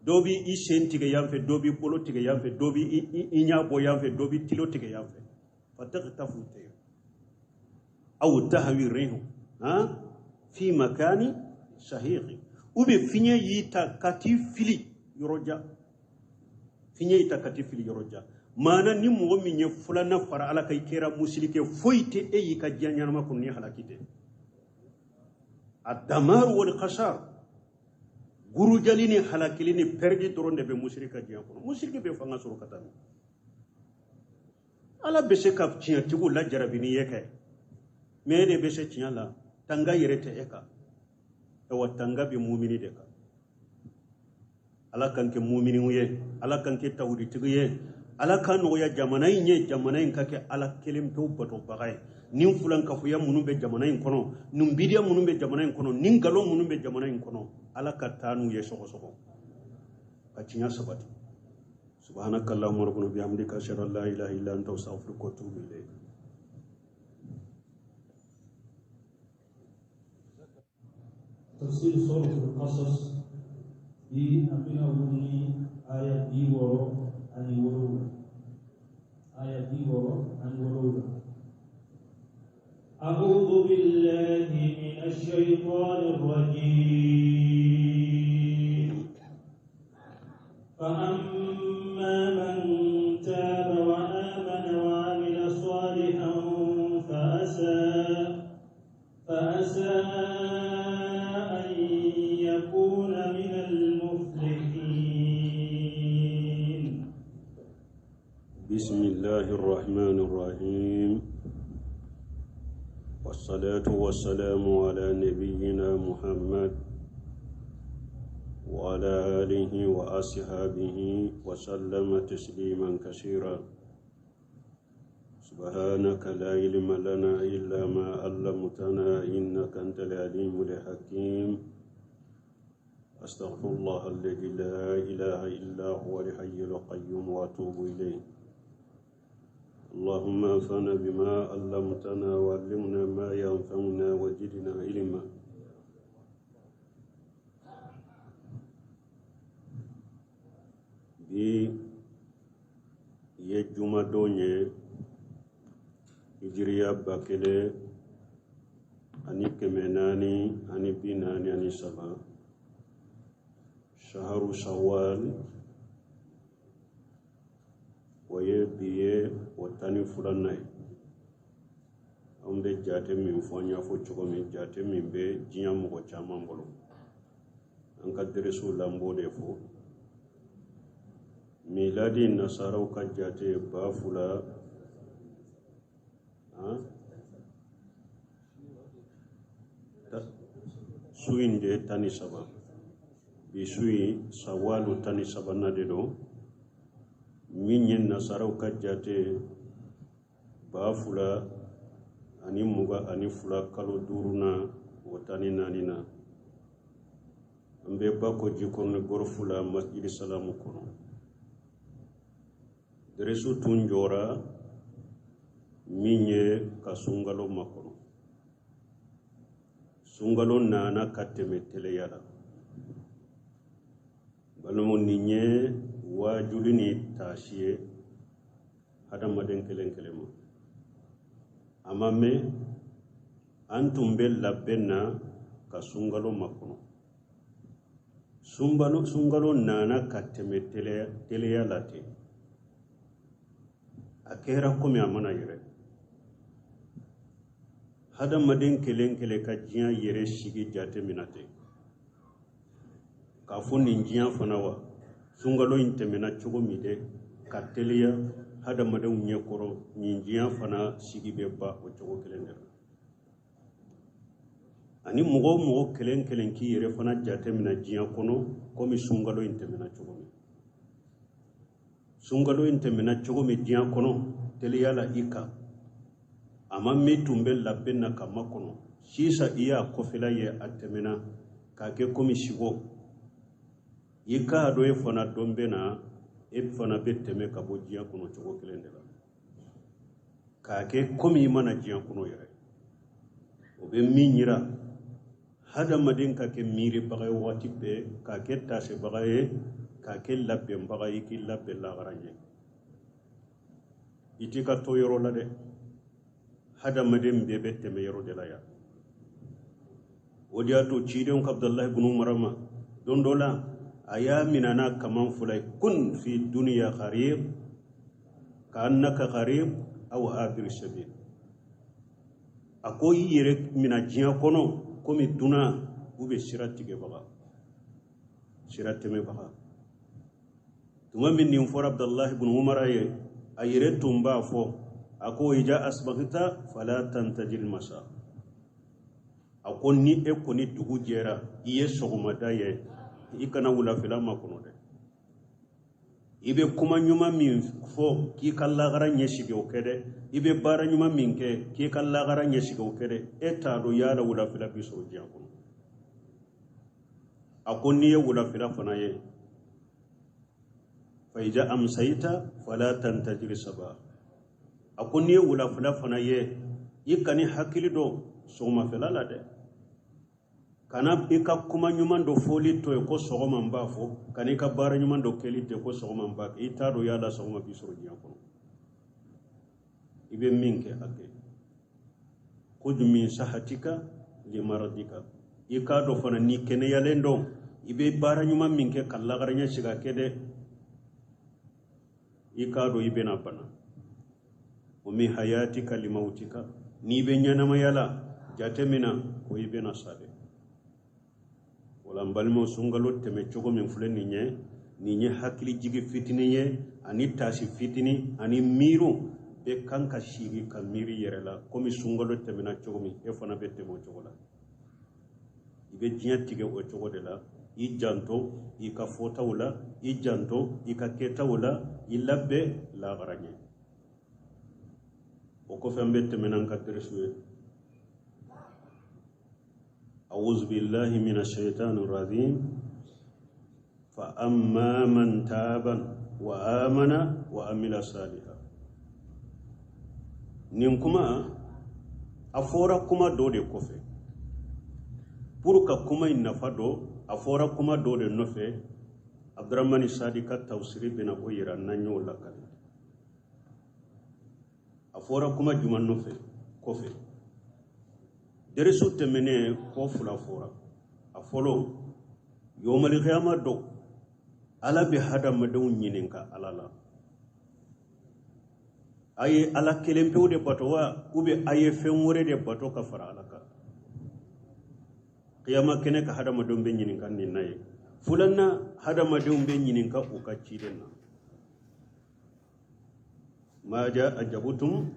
Speaker 2: dɔ b'i i sen tigɛ yan fɛ, dɔ b'i bolo tigɛ yan fɛ, dɔ b'i i ɲɛ bɔ yan fɛ, dɔ b'i tulo tigɛ yan fɛ. Fatakhtafu tayr aw tahwi rihu fi makani sahiqi. Ou bien fiɲɛ y'i ta ka t'i fili yɔrɔ jan, fiɲɛ y'i ta ka t'i fili yɔrɔ jan. Maana ni mɔgɔ min ye filanan fara Ala kan, i kɛra musirikɛ, foyi tɛ e y'i ka diɲɛ ɲɛnama kɔnɔ ni halaki tɛ. A damaru wal khasar, gurujali ni halakili ni pɛrɛdi dɔrɔn de bɛ musirika diɲɛ kɔnɔ. Musiriki bɛ fanga sɔrɔ ka taa min? Ala bɛ se ka tiɲɛtigiw lajarabi n'i ye kɛ, mɛ e de bɛ se tiɲɛ la, tanga yɛrɛ tɛ e kan. Awa tanga bɛ mumini de kan. Ala k'an kɛ muminiw ye, Ala k'an kɛ tawuditigi ye, Ala ka nɔgɔya jamana in ye, jamana in ka kɛ Ala kelen pewu batobaga ye. Nin fulankafoya minnu bɛ jamana in kɔnɔ, nin bidiya minnu bɛ jamana in kɔnɔ, nin nkalon minnu bɛ jamana in kɔnɔ, Ala ka taa n'u ye sɔgɔsɔgɔ ka tiɲɛ sabati. Subhanaka Allahumma rabbana bihamdika ashhadu an la ilaha illa anta astaghfiruka wa atubu ilayk.
Speaker 3: تفسير سورة القصص بأبناء آية دي ورو أني ورو آية دي ورو أني ورو.
Speaker 1: أعوذ بالله من الشيطان الرجيم. فأما من تاب وآمن وعمل صالحا فعسى أن يكون من المفلحين.
Speaker 2: بسم الله الرحمن الرحيم، والصلاة والسلام على نبينا محمد وعلى آله وأصحابه وسلم تسليما كثيرا. سبحانك لا علم لنا إلا ما علمتنا إنك أنت العليم الحكيم. أستغفر الله الذي لا إله إلا هو الحي القيوم وأتوب إليه. اللهم انفعنا بما علمتنا وعلمنا ما ينفعنا وزدنا علما. Bi ye jumadon ye, hijiriya 1443, shaharu Shawwal, o ye bi ye o 12nan ye. An bɛ jate min fɔ, an y'a fɔ cogo min, jate min bɛ diɲɛ mɔgɔ caman bolo, an ka deresiw la an b'o de fɔ. Miladi nasaraw ka jate 2000 su in de ye 13, bi su in Sawalu 13nan de don. Min ye nasaraw ka jate 2022 kalo 5nan o 14 na. An bɛ Bako Jikɔrɔni gɔrɔfu la Masjidi Salamu kɔnɔ. Deresu tun jɔra min ye ka sunkalo makɔnɔ. Sunkalo nana ka tɛmɛ teliya la. Balimaw, nin ye waajuli ni taasi ye hadamaden kelen kelen ma. A ma mɛn, an tun bɛ labɛn na ka sunkalo makɔnɔ. Sunkalo nana ka tɛmɛ teliya la ten. A kɛra komi a mana yɛrɛ. Hadamaden kelen kelen ka diɲɛ yɛrɛ sigi jate minɛ ten. K'a fɔ nin diɲɛ fana wa, sunkalo in tɛmɛna cogo min dɛ, ka teliya hadamadenw ɲɛkɔrɔ, nin diɲɛ fana sigi bɛ ban o cogo kelen de la. Ani mɔgɔ o mɔgɔ kelen kelen k'i yɛrɛ fana jate minɛ diɲɛ kɔnɔ komi sunkalo in tɛmɛna cogo min. Sunkalo in tɛmɛna cogo min diɲɛ kɔnɔ teliya la i kan, a ma min tun bɛ labɛn na ka makɔnɔ, sisan i y'a kɔfɛla ye a tɛmɛna k'a kɛ komi sigo. I k'a dɔn e fana dɔn bɛ na, e fana bɛ tɛmɛ ka bɔ diɲɛ kɔnɔ cogo kelen de la, k'a kɛ komi i mana diɲɛ kɔnɔ yɛrɛ. O bɛ min yira, Hadamaden ka kɛ miiribaga ye waati bɛɛ, ka kɛ taasibaga ye, ka kɛ labɛnbaga ye, k'i labɛn lahara ɲɛ. I t'i ka to yɔrɔ la dɛ. Hadamaden bɛɛ bɛ tɛmɛ yɔrɔ de la yan. O de y'a to cidenw ka Abudulayi bunu Umar ma, don dɔ la a y'a minɛ n'a kaman fila ye: kun fi duniya gharib ka annaka gharib aw abir sabil. A ko i yɛrɛ mina diɲɛ kɔnɔ komi dunan u bɛ sira tigɛbaga, sira tɛmɛbaga. Tuma min nin fɔra Abudulayi bunu Umar ye, a yɛrɛ tun b'a fɔ, a ko: ija asbahta fala tantajil masa. A ko ni e kɔni dugu jɛra, i ye sɔgɔmada ye, i kana wulafɛla makɔnɔ dɛ. I bɛ kuma ɲuman min fɔ k'i ka lagara ɲɛsigi, o kɛ dɛ. I bɛ baara ɲuman min kɛ k'i ka lagara ɲɛsigi, o kɛ dɛ. E t'a dɔn yala wulafɛla bi sɔrɔ diɲɛ kɔnɔ. A ko n'i ye wulafɛla fana ye, fa ija amsayita fala tantajiri saba. A ko n'i ye wulafɛla fana ye, i kani hakili dɔ sɔgɔmafɛla la dɛ. Kana i ka kuma ɲuman dɔ fɔli to yen ko sɔgɔma n b'a fɔ, kana i ka baara ɲuman dɔ kɛli to yen ko sɔgɔma n b'a kɛ. I t'a dɔn yala sɔgɔma b'i sɔrɔ diɲɛ kɔnɔ. I bɛ min kɛ, a kɛ. Khudh min sahatika limaradika. I k'a dɔn fana, ni kɛnɛyalen dɔn, i bɛ baara ɲuman min kɛ ka lagara ɲɛsigi, a kɛ dɛ. I k'a dɔn i bɛna bana. Wa min hayatika limautika. N'i bɛ ɲɛnamaya la, jate min ko i bɛna sa dɛ. Wala n balimaw, sunkalo tɛmɛ cogo min filɛ nin ye, nin ye hakili jigi fitinin ye ani taasi fitinin ani miiriw bɛɛ kan ka sigi ka miiri yɛrɛ la. Komi sunkalo tɛmɛna cogo min, e fana bɛ tɛmɛ o cogo la. I bɛ diɲɛ tigɛ o cogo de la. I janto i ka fɔtaw la, i janto i ka kɛtaw la, i labɛn lahara ɲɛ. O kɔfɛ, an bɛ tɛmɛ n'an ka dɛrɛsiw ye. أعوذ بالله من الشيطان الرجيم. فأما من تاب وآمن وعمل صالحا. Nin kuma a fɔra kuma dɔ de kɔfɛ pour ka kuma in nafa dɔ. A fɔra kuma dɔ de nɔfɛ. Abdurahmani Sadi ka tafsiri bɛna o yira n'an y'o lakale. A fɔra kuma jumɛn nɔfɛ kɔfɛ? Derisu tɛmɛnen kɔ fila fɔra. A fɔlɔ, yomalikiyama dɔ, Ala bɛ hadamadenw ɲininka Ala la: a ye Ala kelen pewu de bato wa, ou bien a ye fɛn wɛrɛ de bato ka fara Ala kan? Kiyama kɛnɛ ka, hadamadenw bɛ ɲininka nin na ye. Filanan, hadamadenw bɛ ɲininka u ka ciden na: maja ajabutum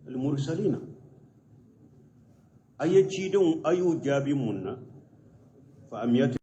Speaker 2: almursalina. A ye cidenw, a y'u jaabi mun na? Fa amiyati.